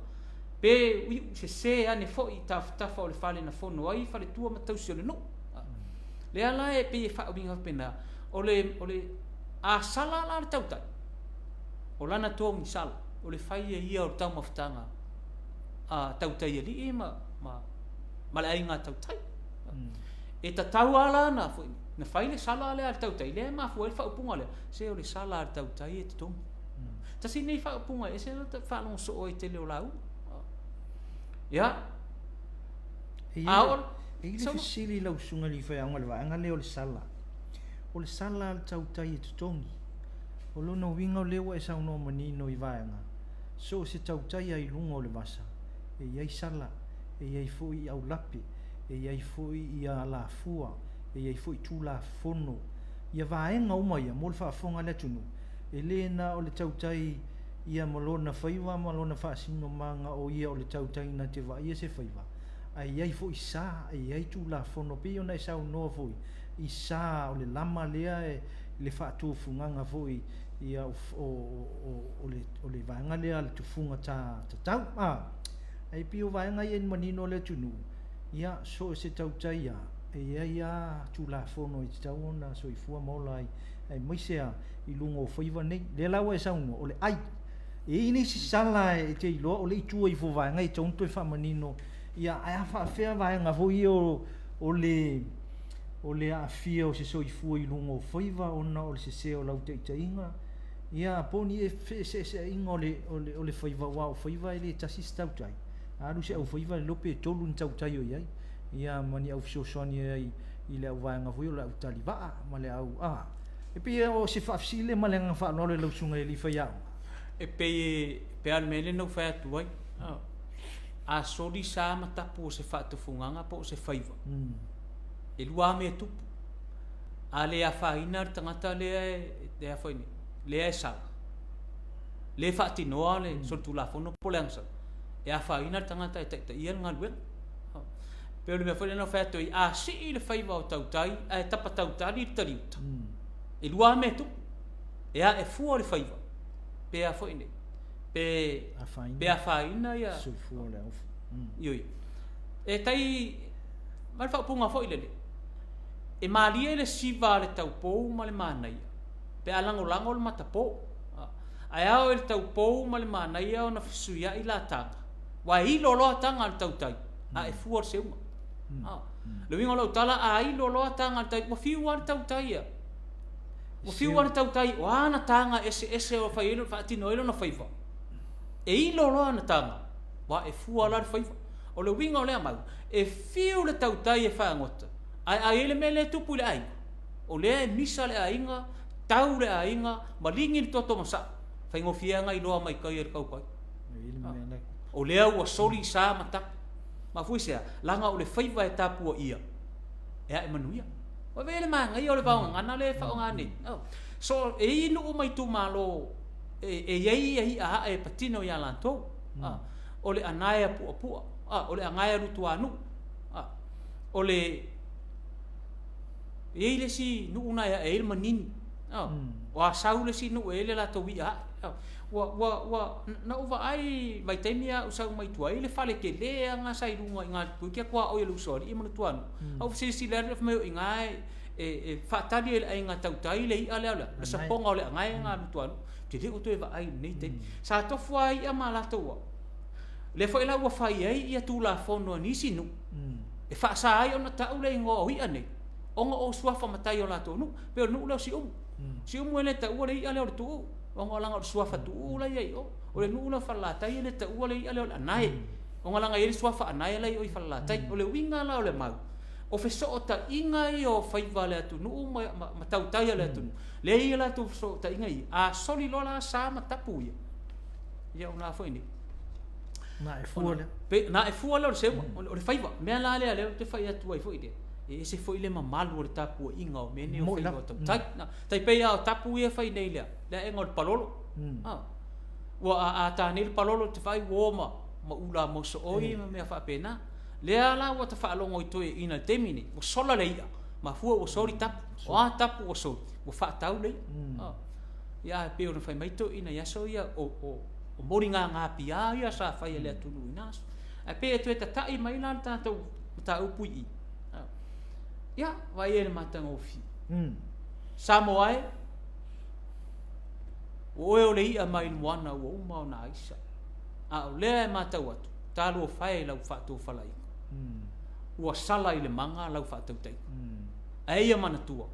pe iu sesē ane foi i tafatafa o le fale na fono ai faletua ma tausi o le nuu. Lea la e pei e faauiga faapena, o le, o le, a sala la le tautai, o lana togisala, o le fai e ia o le taumafataga a tautaialii ma, ma, ma le aiga tautai. E tatau lava la na foi, na fai le sala lea a le tautai, lea e mafua ai le faaupuga lea, se o le sala a le tautai e totogi. Tasi lenei faaupuga e ese le faalogo soo ai tele o lauga. Ia, E a oo, i ai le fesili lau susuga i le faiaoga i le vaega lea o le sala. O le sala a le tautai e totogi. O lona uiga o lea ua e saunoa manino i vaega, so o se tautai lava i luga o le vasa, e i ai sala, e i ai foi i aulape, e i ai foi i alafua, e i ai foi tulafono. Ia vaega uma ia mo le faafofoga a le atunuu, e le na o le tautai ia ma lona faiva ma lona faasinomaga o ia o le tautai na te vaaia se faiva, ae i ai foi sa, e i ai tulafono. Pei ona e saunoa foi i sa o le lama lea e le faatufugaga foi ia o, o, o, o, le, o le vaega lea a le tufuga ta tatau. A, ae pei o vaega ia e manino le atunuu, ia so o se tautai lava, e i ai lava tulafono e tatau ona soifua ma ola ai, aemaise lava i luga o faiva nei. Lea la ua e saunoa, o le ai. E i ai nisi sala e te iloa o le i tua ifo o vaega ia e tatau ona toe faamanino, ia ae a faafefea vaega foi ia o, o le o le aafia o se soifua i luga o faiva ona o le sesē o lau taitaiga, ia po o ni feeseeseaiga o le, o le, o le faiva, aua o faiva e le tasi se tautai. A alu se aufaiva, le iloa pe tolu ni tautai o i ai. Ia ma ni au fesoasoani ai i le auvaega foi o le autalivaa ma le au a e pei o se faafesili lea ma le agaga faaaloalo i lau susuga i le alii faiaoga. E pei e pei lava o le mea lea na ou fai atu ai, a soli sa ma tapu o se faatufugaga po o se faiva, e lua lava mea e tupu. A le afaina le tagata lea e a foi nei, lea e sala, lea e faatinoa le solitulafono po o le agasala, e afaina le tagata e taitaia le galuega. Pei o le mea foi lea na fai atu ai, a sii le faiva o tautai ae tapa tautali le taliuta, e lua lava mea e tupu. E ae fua le faiva, pe a foi nei, pe pe afaina ia soifua o le au. Ioe. E tai ma le faaupuga foi lele, e malie le siva a le taupou ma le manaia pe a lagolago le matapo. Ae ao i le taupou ma le manaia ona fesuiai la taga, ua e ilo loa taga a le tautai, ae fua le seuga. Le uiga o lau tala, a ilo loa taga a le tai, ua fiu lava le tautai ia. Ua fiu lava le tautai, o a ana taga eseese o fai ai, faatino ai lona faiva, e ilo loa ana taga, ua ae fua la le faiva. O le uiga o lea mau, e fiu le tautai e fagota, ae a i ai le mea lea e tupu i le aiga, o lea e misa le aiga, tau le aiga, maligi le toto masaa, faigofie lava ona iloa mai tai e le tautai. O lea ua soli sa ma tapu. Mafua i se a? Leaga o le faiva e tapuaia, e ae manuia. Ua vea le manaia o le vaogagana lea e faaaoga nei. So, e i ai nuu ma itumalo e i ai ia i'a ae e patino ia latou. O le anae a puapua, o le anae a lutuanuu, o le e i ai le isi nuu na e ae ai le manini. O Asau le isi nuu e i ai le latou i'a ae. Ua, ua, ua, na ou vaai vaitaimi a ou sau mai tua i le fale tele lava na sa i luga i ina toeitiiti lava tuaoi a le usoalii ma le tuanuu. A ou fesilisili atu fai mai o i ina e faatali e le aiga tautai le i'a lea o le a? Le sapoga o le anae lena a Lutuanuu. Ou te le o toe vaai i lenei taimi. Sa tofu lava i'a ma latou ao. Lea foi la ua fai ai ia Tulafono a nisi nuu e faasa ai ona tau le igoa o i'a nei ona o suafa matai o latou nuu. Pei o le nuu lea o Siumu. Siumu e le taua le i'a lea o le tuuu ona leaga o le suafa tuuu la e i ai i o. O le nuu lea o Falelatai e le taua le i'a lea o le anae ona leaga e i ai le suafa anae la e i o i Falelatai. O le uiga la o le mau, o fesootaiga ia o faiva a le atunuu ma tautai a le atunuu, lea e i ai a latou fesootaiga ia, a soli loa la sa ma tapu ia, ia ona a foi nei? Na ae fua lea. Pe, na ae fua lea o le seuga, o le faiva. O le mea la lea lea ou te fai atu ai foi lea, e ese foi le mamalu o le tapuaiga o mea nei o faiva o tautai. Tai pei lava o tapu ia e fai nei i le aega o le palolo. Ua a a ta nei le palolo ou te vaai ua o ma ula mosooi ma mea faapena. Lea la ua ta faalogo i toeaiina i le taimi nei, ua sola le i'a, mafua ua soli tapu. O a tapu ua soli? Ua faatau le i'a. Ia ae pei ona fai mai toeaiina i aso ia, o moligagapiā ia sa fai e le atunuu i na aso. Ae pei e toe tata'i mai la le tatou mataupu i i. Ia, vaai i ai i le matagofie. Samoa e, o oe o le i'a mai le moana ua uma ona aisa. A o lea e matau atu, talofa e i lau faatofalaiga. Ua sala i le maga lau faatautaiga. Ae ia manatua,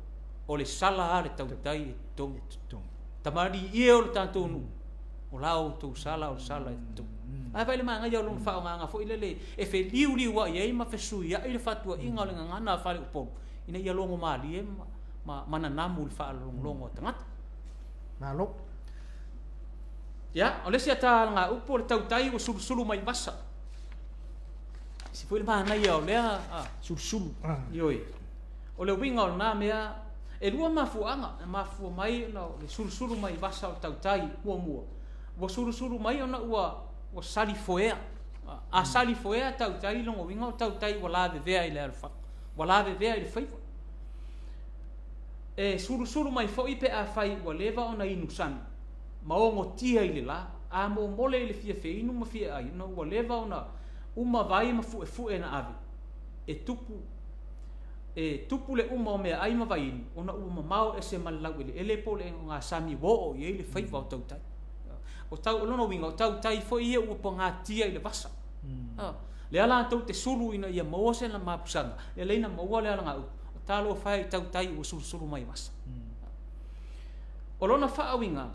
o le sala a le tautai e totogi. Tamalii e o le tatou nuu, o la outou sala o le sala e totogi. Ae vaai le manaia o lona faaaogaga foi lele e feliuliuai ai ma fesuiai le fatuaiga o le gagana a faleupolu ina ia logomalie ma nanamu i le faalogologo a tagata. Malo. Ia, o le isi ata alagaupu o le tautai ua sulusulu mai vasa. Isi foi le manaia o lea Sulusulu. Ioe. O le uiga o lena mea, e lua mafuaaga e mafua mai ona o le sulusulu mai vasa o le tautai muamua. Ua sulusulu mai ona ua salifoea. A salifoea tautai, lona uiga o tautai ua lavevea i le alofaga, ua lavevea i le faiva. E sulusulu mai foi pe afai ua leva ona inusami ma ogotia i le la, a momole i le fia feinu ma fia ai, ona ua leva ona uma vai ma fu'efu'e na ave, e tupu e tupu le uma o meaai ma vaiinu, ona ua mamao ese ma le laueleele po o le ogasami ua oo i ai le faiva o tautai. O tau, o lona uiga, o tautai foi ia ua pagatia i le vasa. Lea latou te sulu ina ia maua se mapusaga, lea lea ina maua le alagaupu, o talofa e i tautai ua sulusulu mai vasa. O lona faauigaga,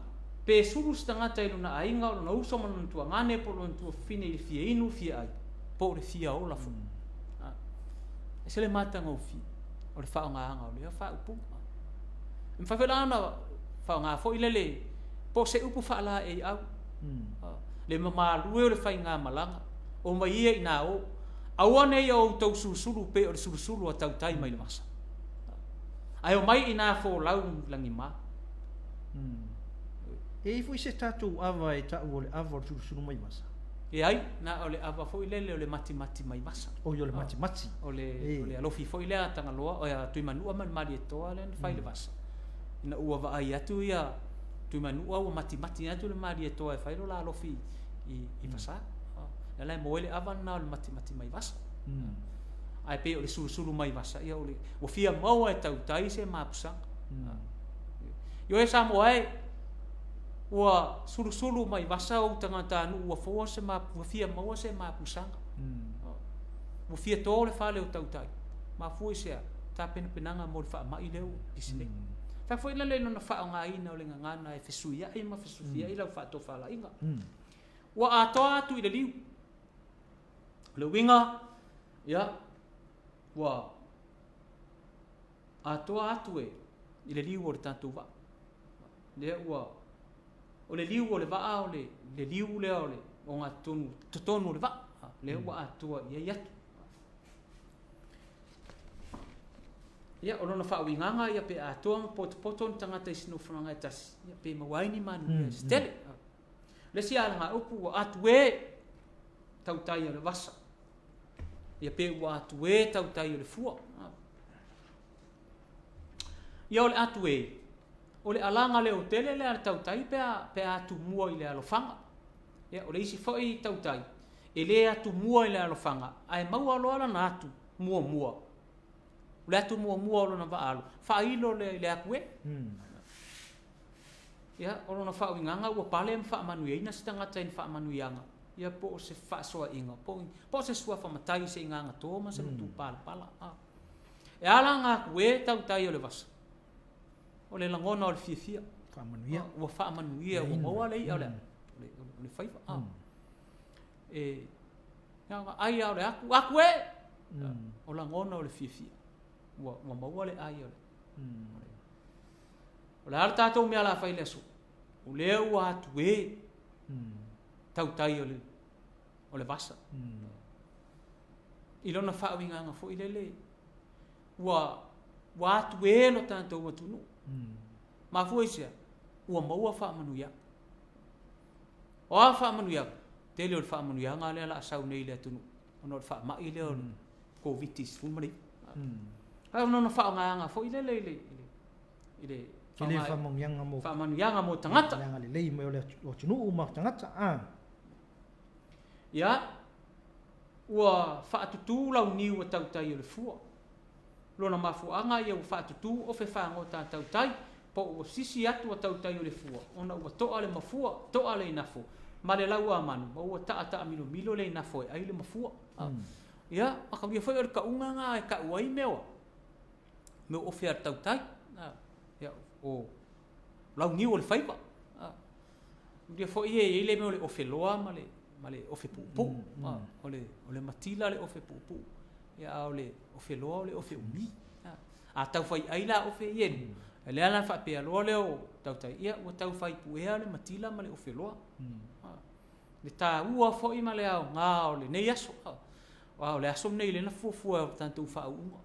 pe sulu se tagata i lona aiga, o lona uso ma lona tuagane po o lona tuafafine i le fia inu, fia ai, po o le fia ola foi. E ese le matagofie o le faaaogaina o lea faaupuga. E mafai foi la ona faaaoga foi lele po o se upu faalaeiau. Le mamalue o le faigamalaga, omai ia ina o, aua ne i outou sulusulu pei o le sulusulu a tautai mai le vasa, ae omai ina folau lagima. E i ai foi se tatou ava e tau o le ava o le sulusulu mai vasa? E ai, na o le ava foi lele o le matimati mai vasa. Oi, o le matimati. O le alofi foi lea a Tagaloa, o a Tuimanua ma le Malietoa lea na fai le vasa. Ina ua vaai atu ia Tuimanua ua matimati atu le Malietoa e fai lo la alofi i vasa. Lea la e maua ai le ava lena o le matimati mai vasa. Ae pei o le sulusulu mai vasa, ia o le, ua fia maua e tautai se mapusaga. Ioe Samoa e, ua sulusulu mai vasa ou tagatanuu ua foua se ua fia maua se mapusaga. Ua fia to le fale o tautai. Mafua i se a? Tapenapenaga mo le faamai lea ua pisi nei. Fai foi lele i lona faaaogaina o le gagana e fesuiai ma fesufiai lau faatofalaiga. Ua atoa atu i le liu. O le uiga, ia, ua atoa atu e i le liu o le tatou vaa. Lea ua, o le liu o le vaa o le, le liu lea o le ogatotonu, totonu o le vaa. Lea ua atoa i ai atu. Ia, o lona faauigaga ia pe atoa ma potopoto ni tagata i se nofoaga e tasi, ia pe maua ai ni manuia se tele. Le isi alagaupu ua atu e tautai o le vasa. Ia pe ua atu e tautai o le fua. Ia o le atu e, o le alaga leotele lea a le tautai pe a atumua i le alofaga. Ia o le isi foi tautai, e le atumua i le alofaga, ae maua loa lana atu muamua. O le atu muamua o lona vaaalo, faailo lea i le atu e. Ia, o lona faauigaga ua pale ma faamanuiaina se tagata i ni faamanuiaga, ia po o se fefaasoaaiga, po o se suafa matai i se igagato ma se matupalapala. E a la ga atu e tautai o le vasa? O le lagona o le fiafia. Faamanuia. Ua faamanuia, ua maua le i'a o le faiva. E, ai a o le atu, atu e! O lagona o le fiafia. Ua maua le ai o le. O le a le tatou mea la fai i le aso? O lea ua atu e tautai o le vasa. I lona faauigaga foi lele, ua atu e lo tatou atunuu. Mafua i sea, ua maua faamanuiaga. O a faamanuiaga? Tele o le faamanuiaga lea la a sau nei i le atunuu, ona o le faamai lea o le Covid-19. Ae o lona faaaogaga foi lele i le Tele faamanuiaga mo faamanuiaga mo tagata. Le agalelei mai o le atunuu ma tagata. Ia, ua faatutū launiu a tautai o le fua. Lona mafuaaga ia ua faatutū ofe fagota a tautai, po ua sisi atu a tautai o le fua, ona ua toa le mafua, toa le inafo, ma le lauamanu, ma ua taataamilomilo le inafo e ai le mafua. Ia, makaulia foi o le kauga nga e kau ai mea o mea ofe a tautai. Ia, o launiu o le faiva. Ia foi e i le mea o le ofe loa ma le ofe puupuu. O le matila le ofe puupuu. Ia, a o le ofe loa o le ofe umi. A taufai ai la ofe i elu, lea la faapea loa lea o tautai, ia ua taufai puea le matila ma le ofe loa. Le tāua foi ma le aoga o lenei aso. O le aso nei lena fuafua o tatou faauuga.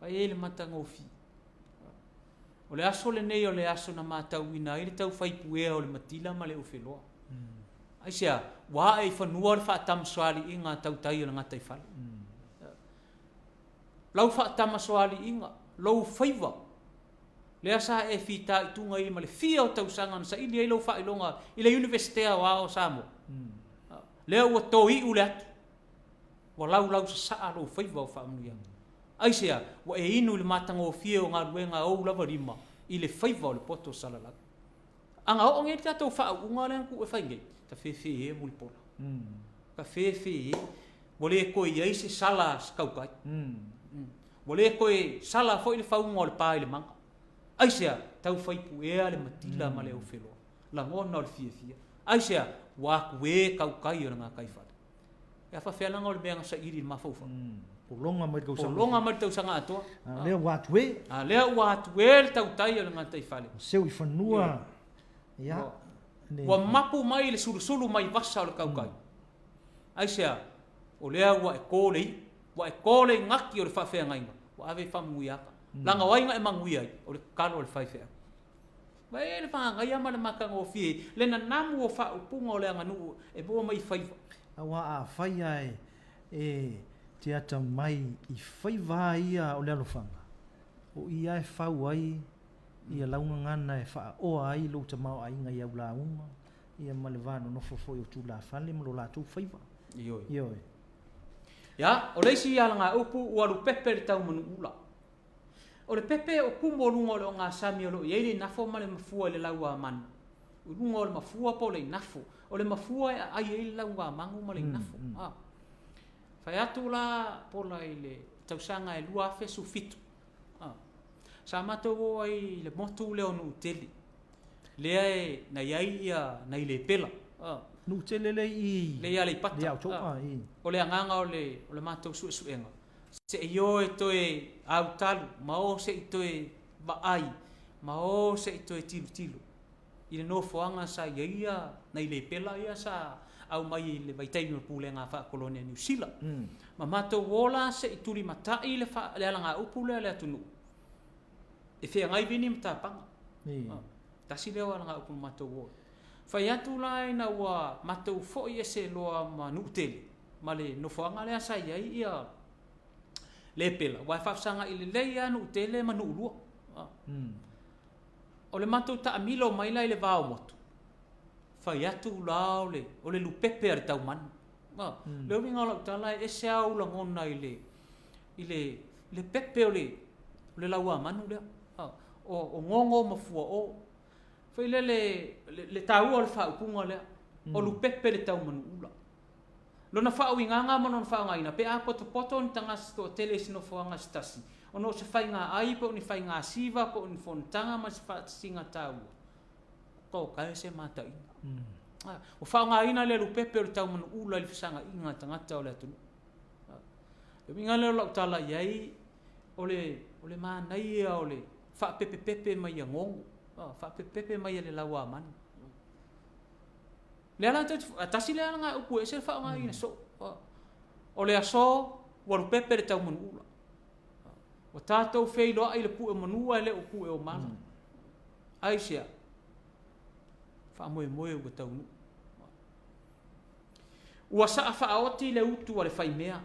Ai e le matagofie. O le aso lenei o le aso na matauina ai le taufai puea o le matila ma le ofe loa. Ai sea, ua ae i fanua le faatamasoaliiga tautai o le gataifale. Lau faatamasoaliiga, lou faiva, lea sa e fita i tunga i ma le fia o tausaga na saili ai lau faailoga i le Universitea o Ao Samoa. Lea ua toiu le atu, ua laulau sasaa lou faiva o faamanuiaga. Ai sea, ua e inu i le matagofie o galuega ou lava lima i le faiva o le poto salalau. Aga oo nei le tatou faauuga lea na tuu e fai nei, ta fefe e mulipola. Ta fefe e, ua le toe i ai se sala se tautai. Ua le toe sala foi le fauga o le pa i le maga. Ai sea, taufai puea le matila ma le ofeloa. Lagona o le fiafia. Ai sea, ua atu e tautai o le gataifale. E afa fealaga o le mea na saili i le mafaufau. Pologa mai le tausaga. Pologa mai le tausaga atoa. A lea ua atu e. A lea ua atu e le tautai o le gataifale. Seu i fanua. Ia. Ua mapu mai le sulusulu mai vasa o le kaukai. Aisea? O lea ua e ko le iu, ua e ko le igaki o le faafeagaiga, ua ave i faamanuiaga. Leaga o ai na e manuia ai? O le tatalo a le faifeau. Vaai le manaia ma le matagofie, le nanamu o faaupuga o le aganuu e maua mai i faiva. Aua afai ae e te atamai i faiva ia o le alofaga, o i lava e fau ai ia lau gagana e faaoa ai lou tamaoaiga i au lauga ia ma le va nonofo foi o tulafale ma lo latou faiva. Ioe. Ioe. Ia, o le isi alagaupu ua alu pepe le tau manuula. O le pepe o kumu o luga o le ogasami o lo o i ai le inafo ma le mafua i le lauamanu. O luga o le mafua po o le inafo. O le mafua e aai ai le lauamanu ma le inafo. A. Fai atu la Pola i le tausaga e 2017. A. Sa matou o ai i le motu lea o Nuutele. Lea e na i ai ia nai lepela. A. Nuutele lea i Lea i Aleipata. Lea October, i. O le agaga o le o le matou suesuega, se i o e toe autalu ma o se i toe vaai ma o se i toe tilotilo i le nofoaga sa i ai ia nai lepela ia sa aumai i le vaitaimi o le pulega faa-kolone a Niu Sila. Ma matou o la se i tulimatai le fa, le alagaupu lea a le atunuu e feagai vini ma tapaga. Tasi lea o alagaupu na matou o ai. Fai atu la ina ua matou foi ese loa ma Nuutele ma le nofoaga lea sa i ai ia lepela, aua e faafesagai lelei lava Nuutele ma Nuulua. O le matou taamilo mai la i le va o motu, fai atu la o le, o le lupepe a le taumanu. Le uiga o lau tala e ese lava ou lagona i le, i le, le pepe o le, o le lauamanu lea. O, o gogo ma fuao. Foi lele, le, le taua o le faaupuga lea, o lupepe le taumanuula. Lona faauigaga ma lona faaaogaina, pe a potopoto ni tagata se toatele i se nofoaga se tasi, ona o se faiga ai po o ni faiga siva po o ni fonotaga ma se faatasiga taua, tokae se mataina. Ua faaaogaina le alupepe o le taumanuula i le fesagaiga a tagata o le atunuu. Le uiga lea o lau tala i ai, o le, o le manaia o le faapepepepe mai ia gogo, faapepepepe mai ia le lauamanu. Lea la tou te, tasi lea alagaupu e ese le faaaogaina soo. O le aso ua lupepe le taumanuula. Ua tatou feiloai i le pue o manu ae le o pue o mala. Aisea? Faamoemoe ua taunuu. Ua saa faaoti le utu a le faimea.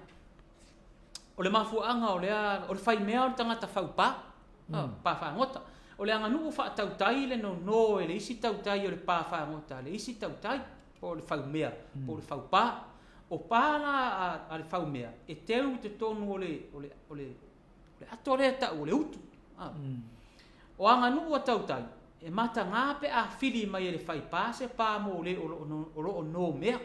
O le mafuaaga o lea, o le faimea o le tagata faupā, pā fagota. O le aganuu faatautai le nono e le isi tautai o le pā fagota a le isi tautai, po o le faumea, po o le faupā. O pā la a le faumea, e teu i totonu o le, o le, o le, o le ato lea e tau o le utu. O aganuu a tautai, e mataga pe a fili mai e le faipā se pā mo le o lo o nomea,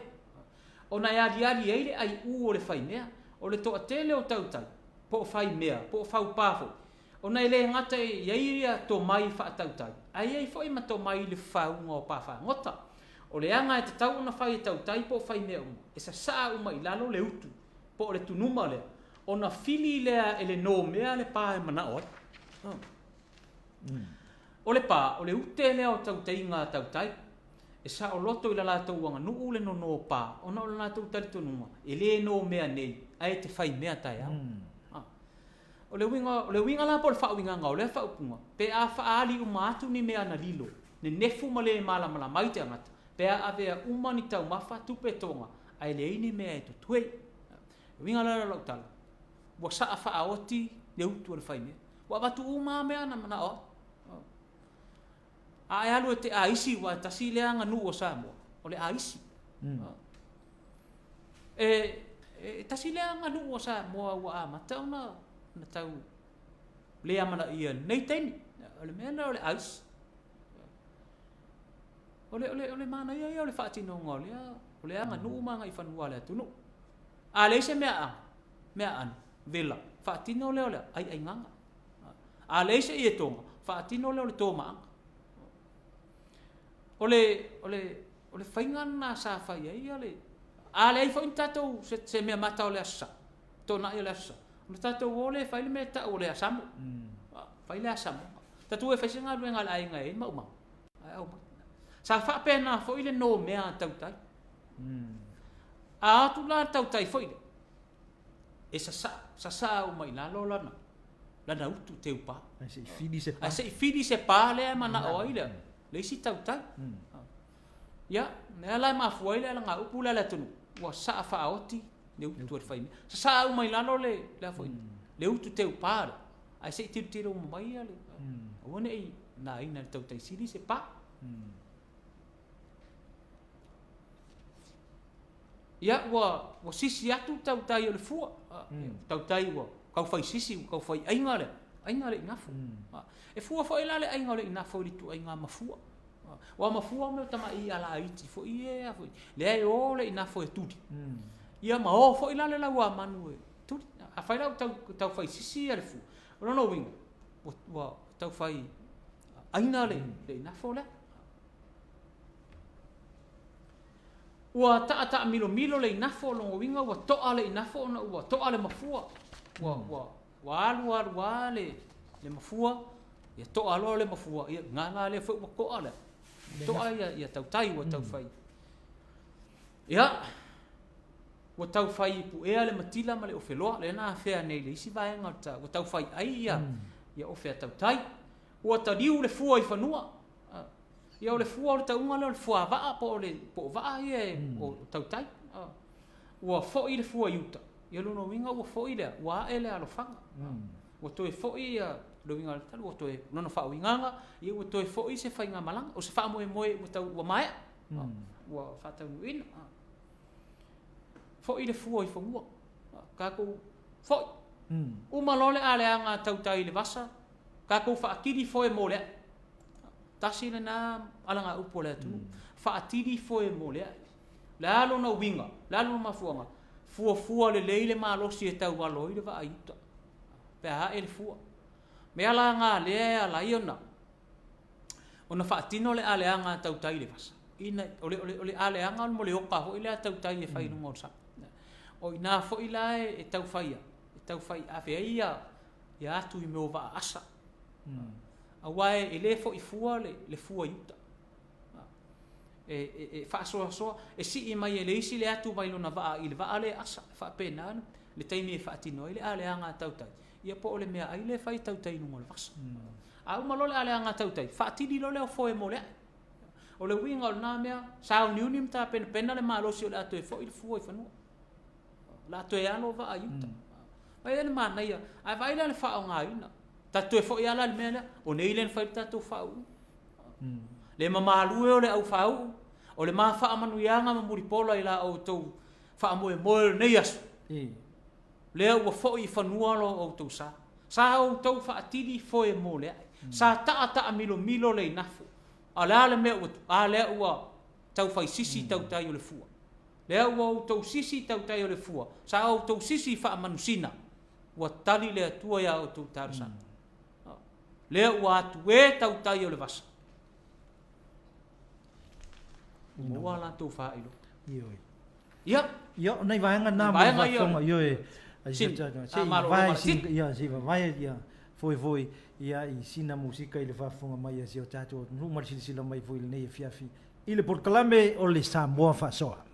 ona e aliali ai le aiʻū o le faimea, o le toatele o tautai, po o faimea, po o faupā foi, ona e le gata e i ai ia tomai faatautai, ae i ai foi ma tomai i le fafauga o pā fagota. O le aga e tatau ona fai e tautai po o faimea uma, e sasaa uma i lalo le utu, po o le tunuma lea, ona fili lea e le nomea le pā e manao ai. O le pā, o le ute lea o tautaiga a tautai, e saoloto i la latou aganuu le nono pā, ona o le latou talitonuga, e le nomea nei, ae te fai mea taeao. O le uiga, o le uiga la po o le faauigaga o lea faaupuga, pe a faaali uma atu ni mea na lilo, nenefu ma le malamalama ai te tagata, pe a avea uma ni taumafa, tupe toga, ae leai ni mea e totoe. O le uiga la o lau tala, ua saa faaoti le utu a le faimea. Ua avatu uma lava mea na manao ai. A e alu e te aisi, aua e tasi lea aganuu a Samoa, o le aisi. E, e tasi lea aganuu a Samoa ua amata ona na tau le amanaia i lenei taimi. O le mea lea o le aisi. O le, o le, o le manaia ia o le faatinoga o lea, o lea aganuu ma agaifanua a le atunuu. A leai se meaaga, meaano, vela, faatino lea o le aiaigaga. A leai se ietoga, faatino lea o le tomaaga. O le, o le, o le faiga lena sa fai ai ia le... A leai foi ni tatou, se, se meamata o le Aso Sa, toonai o le Aso Sa, Ona tatou o lea e fai le mea e tau o le asamo. Fai le asamoga. Tatou o e fai se galuega a le aiga e i ai maumau, ae aumai. Sa faapena foi le nomea a tautai. A o atu la le tautai foi lea, e sasaa, sasaa uma i lalo lana, lana utu teupa. Ae se i fili se pa. Ae se i fili se pa lea e manao ai le, le isi tautai. Ia, lea la e mafua ai le alagaupu lea a le atunuu, ua saa faaoti le utu a le faimea. Sasaa uma i lalo le, le a foi, le utu teupa lea, ae se i tilotilo uma mai le, aua ne i naina e le tautai sili se pa. Ia, ua, ua sisi atu le tautai o le fua, tautai ua taufai sisi, ua taufai aiga le, aiga le igafo. E fua foi la le aiga o le igafo i le ituaiga mafua. Aua mafua mea o tamai i'a laiti foi ia foi, lea e o le igafo e tuli, ia ma o foi la le lauamanu e tuli. Afai la ua tau, taufai sisi le fua, o lona uiga, ua, ua taufai aiga le, le igafo lea. Ua taataamilomilo le igafo, o lona uiga ua toa le igafo ona ua toa le mafua. Ua, ua, ua alu alu lava le, le mafua, ia toa loa le mafua, ia na la lea foi ua toa le, toa ia, ia tautai ua taufai. Ia, ua taufai puea le matila ma le ofeloa, lea na afea nei i le isi vaega o le ta, ua taufai ai ia, ia ofe a tautai. Ua taliu le fua i fanua. Ia o le fua o le tauga lea o le fuavaa po o le po o vaa ia e o tautai. Ua foi le fua i uta, ia lona uiga ua foi lea, ua ae le alofaga. Ua toe foi ia le uiga o le tala, ua toe lona faauigaga, ia ua toe foi se faigamalaga, o se faamoemoe ua tau ua maea, ua faataunuuina. Foi le fua i fanua, tatou foi. Uma loa le aleaga a tautai i le vasa, tatou faatili foe mo le a'i. Tasi lena alagaupu a le atunuu, faatili foe mo le a'i. O le a lona uiga? O le a lona mafuaaga? Fuafua lelei le malosi e taualo ai le vaa i uta pe a ae le fua. Mea la na lea e ala ai ona ona faatino le aleaga a tautai i le vasa, ina, o le, o le, o le aleaga mo le oka foi lea a tautai e fai i luga o le sami. O i ina foi la e taufai ai, e taufai ave ai ia, ia atu i mea o vaa asa. Aua e le foi fua le, le fua i uta. E, e, e faasoasoa, e sii mai e le isi le atu mai lona vaa i le vaa lea e asa. E faapena le taimi e faatino ai le aleaga a tautai, ia po o le meaai lea e fai e tautai i luga o le vasa. A uma loa le aleaga a tautai, faatili loa lea o foe mo le ae. O le uiga o lena mea, sauniuni ma tapenapena le malosi o le a toe foi le fua i fanua. O le a toe alo vaa i uta. Vaai la i le manaia, ae vaai la i le faaaogaina. Tatou toe foi lava la i le mea lea, o nei lea na fai ai le tatou faauu. Le mamalu e o le au faauu, o le ma faamanuiaga ma mulipola i la outou faamoemoe o lenei aso, lea ua foi i fanua lo outou sa. Sa outou faatili foe mo le ae. Sa taataamilomilo le igafo. A o le a le mea ua, a lea ua taufai sisi tautai o le fua. Lea ua outou sisi tautai o le fua, sa outou sisi faamanusina, ua tali le Atua i a outou talosaga. Lea ua atu e tautai o le vasa. Ua maua a latou faailoga. Ioe. Ia. Ia, o nai vaega na mo le faafofoga, ioe. Se i vavae sina, ia, se i vavae ia foefoe ia i sina musika i le faafofoga mai a si o tatou atunuu ma le silasila mai foi i lenei afiafi i le polokalame o le Samoa Faasoa.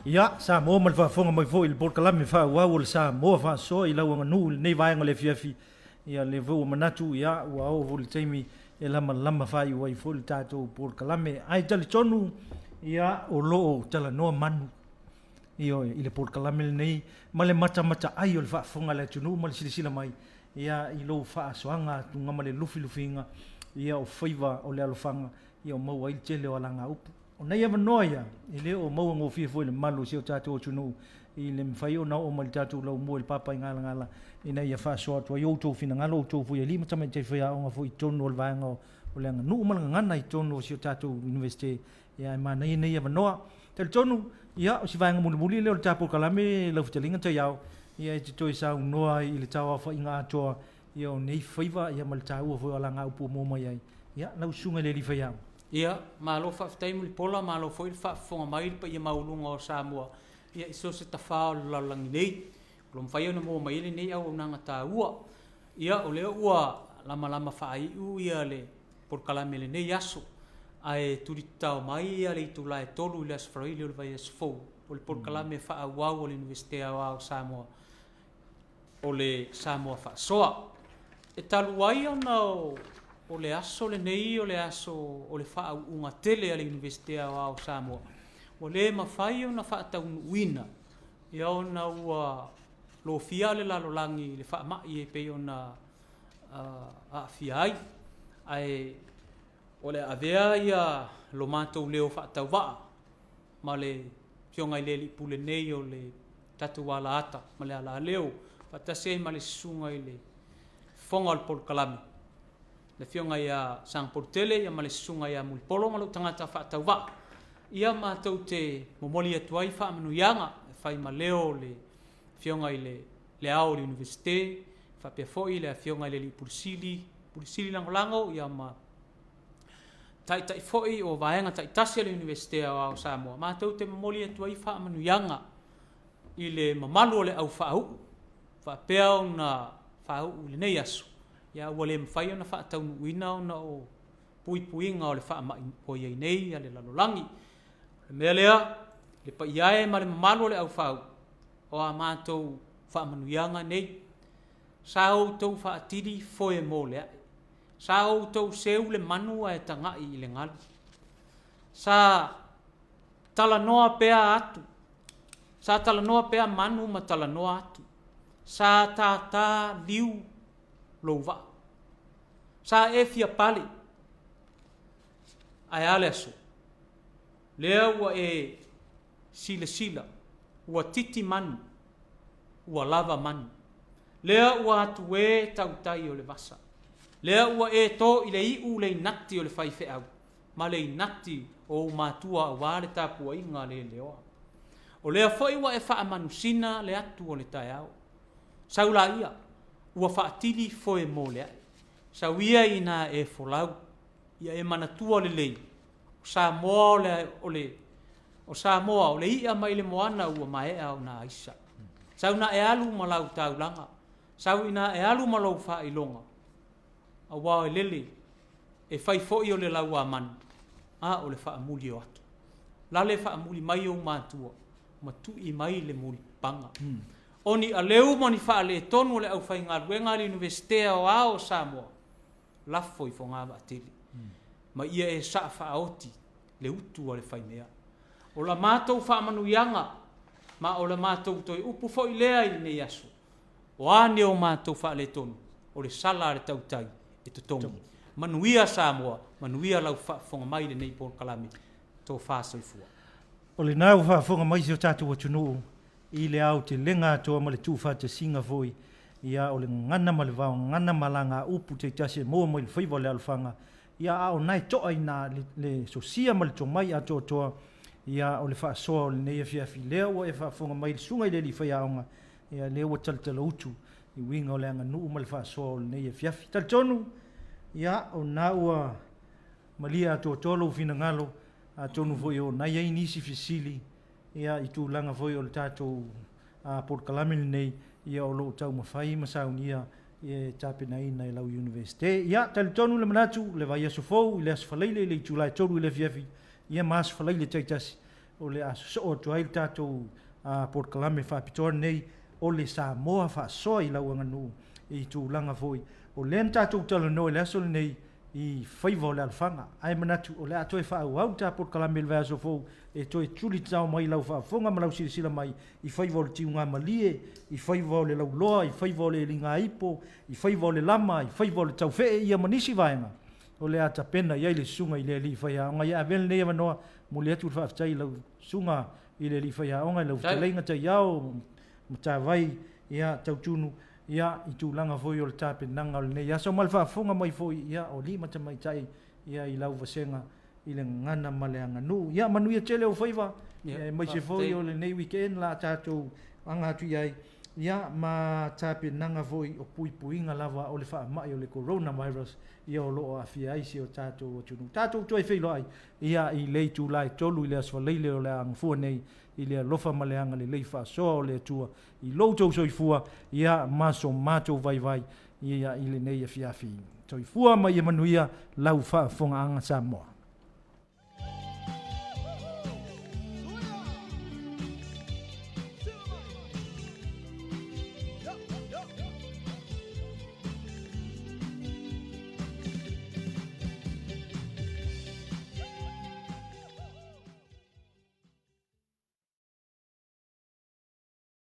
Ia, Samoa ma le faafofoga mai foi i le polokalame faaauau o le Samoa Faasoa i lau aganuu i lenei vaega o le afiafi. Ia, lea foi ua manatu, ia, ua oo foi i le taimi e lamalama faaiu ai foi le tatou polokalame. Ae talitonu, ia, o lo o talanoa manu, ioe, i le polokalame lenei ma le matamataai o le faafofoga a le atunuu ma le silasila mai, ia, i lou faasoaga atuga ma le lufilufiina, ia, o faiva o le alofaga, ia, o maua ai le tele o alagaupu. O nai avanoa ia, e le o maua gofie foi i le mamalu o si o tatou atunuu i le mafai ona oo mai i le tatou laumua i le Papaigalagala ina ia faasoa atu ai outou finagalo, outou foi alii ma tamaitai faiaoga foi i totonu o le vaega o le aganuu ma le gagana i totonu o si o tatou Iunivesite. Ia ae manaia nei avanoa. Talitonu, ia, o si vaega mulimuli lea o le ta polokalame lau fetalaiga Taiao, ia e te toe saunoa ai i le tauaofaiga atoa ia o nei faiva ia ma le taua foi o alagaupu ua maua mai ai. Ia, lau susuga i le alii faiaoga. Ia, malo faafetai Mulipola, malo foi le faafofoga mai i le paia maualuga o Samoa, ia i so o se tafa o le lalolagi nei, o lo o mafai ona maua mai ai lenei auaunaga taua. Ia, o lea ua lamalama faaiu ia le polokalame i lenei aso, ae tulitatao mai ia le itula e 3 i le Aso Faraile o le vaiaso fou, o le polokalame faaauau a le Iunivesite Aoao o Samoa, o le Samoa Faasoa. E talu ai ona o le aso lenei o le aso o le faauuga tele a le Iunivesite Aoao o Samoa, ua le mafai ona faataunuuina ia ona ua lofia le lalolagi i le faamai e pei ona aafia ai. Ae o le a avea ia lo matou leo faatauvaa ma le Afioga i le Alii Pule nei o le tatou alaata ma le alaleo, faatasi ai ma le susuga i le Fofoga o le Polokalame, le Afioga ia Sagapolutele ia ma le Susuga ia Mulipola ma lou tagata faatauvaa. Ia matou te momoli atu ai faamanuiaga e fai ma leo o le Afioga i le Le Ao o le Iunivesite, faapea foi le Afioga i le Alii Pule Sili, Pule Sili Lagolago ia ma Taitai foi o vaega taitasi a le Iunivesite Aoao o Samoa, matou te momoli atu ai faamanuiaga i le mamalu o le au faauu faapea ona faauu i lenei aso, ia ua le mafai ona faataunuuina ona o puipuiga o le faamai ua i ai nei a le lalolagi. O le mea lea, le paia e ma le mamalu o le au faauu, o a matou faamanuiaga nei, sa outou faatili foe mo le ae. Sa outou seu le manu ae tagai i le galu. Sa talanoa pea atu, sa talanoa pea manu ma talanoa atu. Sa tātā liu lou vaa. Sa e fia pale, ae a le aso? Lea ua e silasila, ua titi manu, ua lava manu. Lea ua atu e tautai o le vasa. Lea ua e tō i le iu le inati o le faifeau ma le inati o ou matua aua le tapuaiga leleoa. O lea foi ua e faamanusina le atu o le taeao. Sau laia, ua faatili foe mo le ae. Sau ia ina e folau, ia e manatua lelei, o Samoa o le, o le, o Samoa o le i'a mai le moana ua maea ona aisa. Sau ina e alu ma lau taulaga, sau ina e alu ma lou faailoga, aua e lele, e fai foi o le lauamanu, a o le faamuli o atu. Lale faamuli mai ou matua, ma tui mai le mulipapaga. O ni aleu ma ni faaletonu o le aufaigaluega a le Iunivesite Aoao o Samoa, lafo i fogavaatele, ma ia e saa faaoti le utu a le faimea. O la matou faamanuiaga, ma o le matou toe upu foi lea i lenei aso, o a ni o matou faaletonu, o le sala a le tautai e totogi. Manuia Samoa, manuia lau faafofoga mai i lenei polokalame. Tofa soifua. O lena ua faafofoga mai si o tatou atunuu i le aotelega atoa ma le tuufaatasiga foi ia o le gagana ma le vaogagana ma alagaupu taitasi e maua mai le faiva o le alofaga ia a o na e to'a i ina le sosia ma le tomai atoatoa ia o le faasoa o lenei afiafi lea ua e faafofoga mai i le susuga i le alii faiaoga ia lea ua talatalautu i uiga o le aganuu ma le faasoa o lenei afiafi. Talitonu ia o lena ua malie atoatoa lou finagalo atonu foi o na i ai nisi fesili ia i tulaga foi o le tatou polokalame lenei ia o lo o taumafai ma saunia e tapenaina e lau Iunivesite. Ia, talitonu le manatu, le vaiaso fou i le Aso Faraile i le itula e 3 i le afiafi, ia ma Aso Faraile taitasi. o le a sosoo atu ai le tatou polokalame faapitoa lenei o le Samoa faasoa i lau aganuu i tulaga foi o lea na tatou talanoa i le aso lenei i faiva o le alofaga. Ae manatu o le a toe faaauau le ta polokalame i le vaiaso fou e toe tuli tatao mai lau faafofoga ma lau silasila mai i faiva o le tiugamalie, i faiva o le lauloa, i faiva o le eligaipo, i faiva o le lama, i faiva o le taufee, ia ma nisi vaega o le a tapena i ai le susuga i le alii faiaoga. Ia avea lenei avanoa momoli atu le faafetai i lau susuga i le alii faiaoga i lau fetalaiga Taiao Matavai ia Tautunu ia i tulaga foi o le tapenaga o lenei aso ma le faafofoga mai foi ia o alii ma tamaitai ia i lau vasega i le gagana ma le aganuu. Ia manuia tele ou faiva, aemaise foi o lenei weekend la tatou aga atu i ai, ia ma tapenaga foi o puipuiga lava o le faamai o le coronavirus ia o lo o aafia ai si o tatou atunuu. Tatou toe feiloai ia i le itula e 3 i le Aso Faraile o le a gafua nei i le alofa ma le agalelei faasoa o le Atua i lo outou soifua ia ma so matou vaivai ia i lenei afiafi. Soifua ma ia manuia lau faafofogaaga Samoa.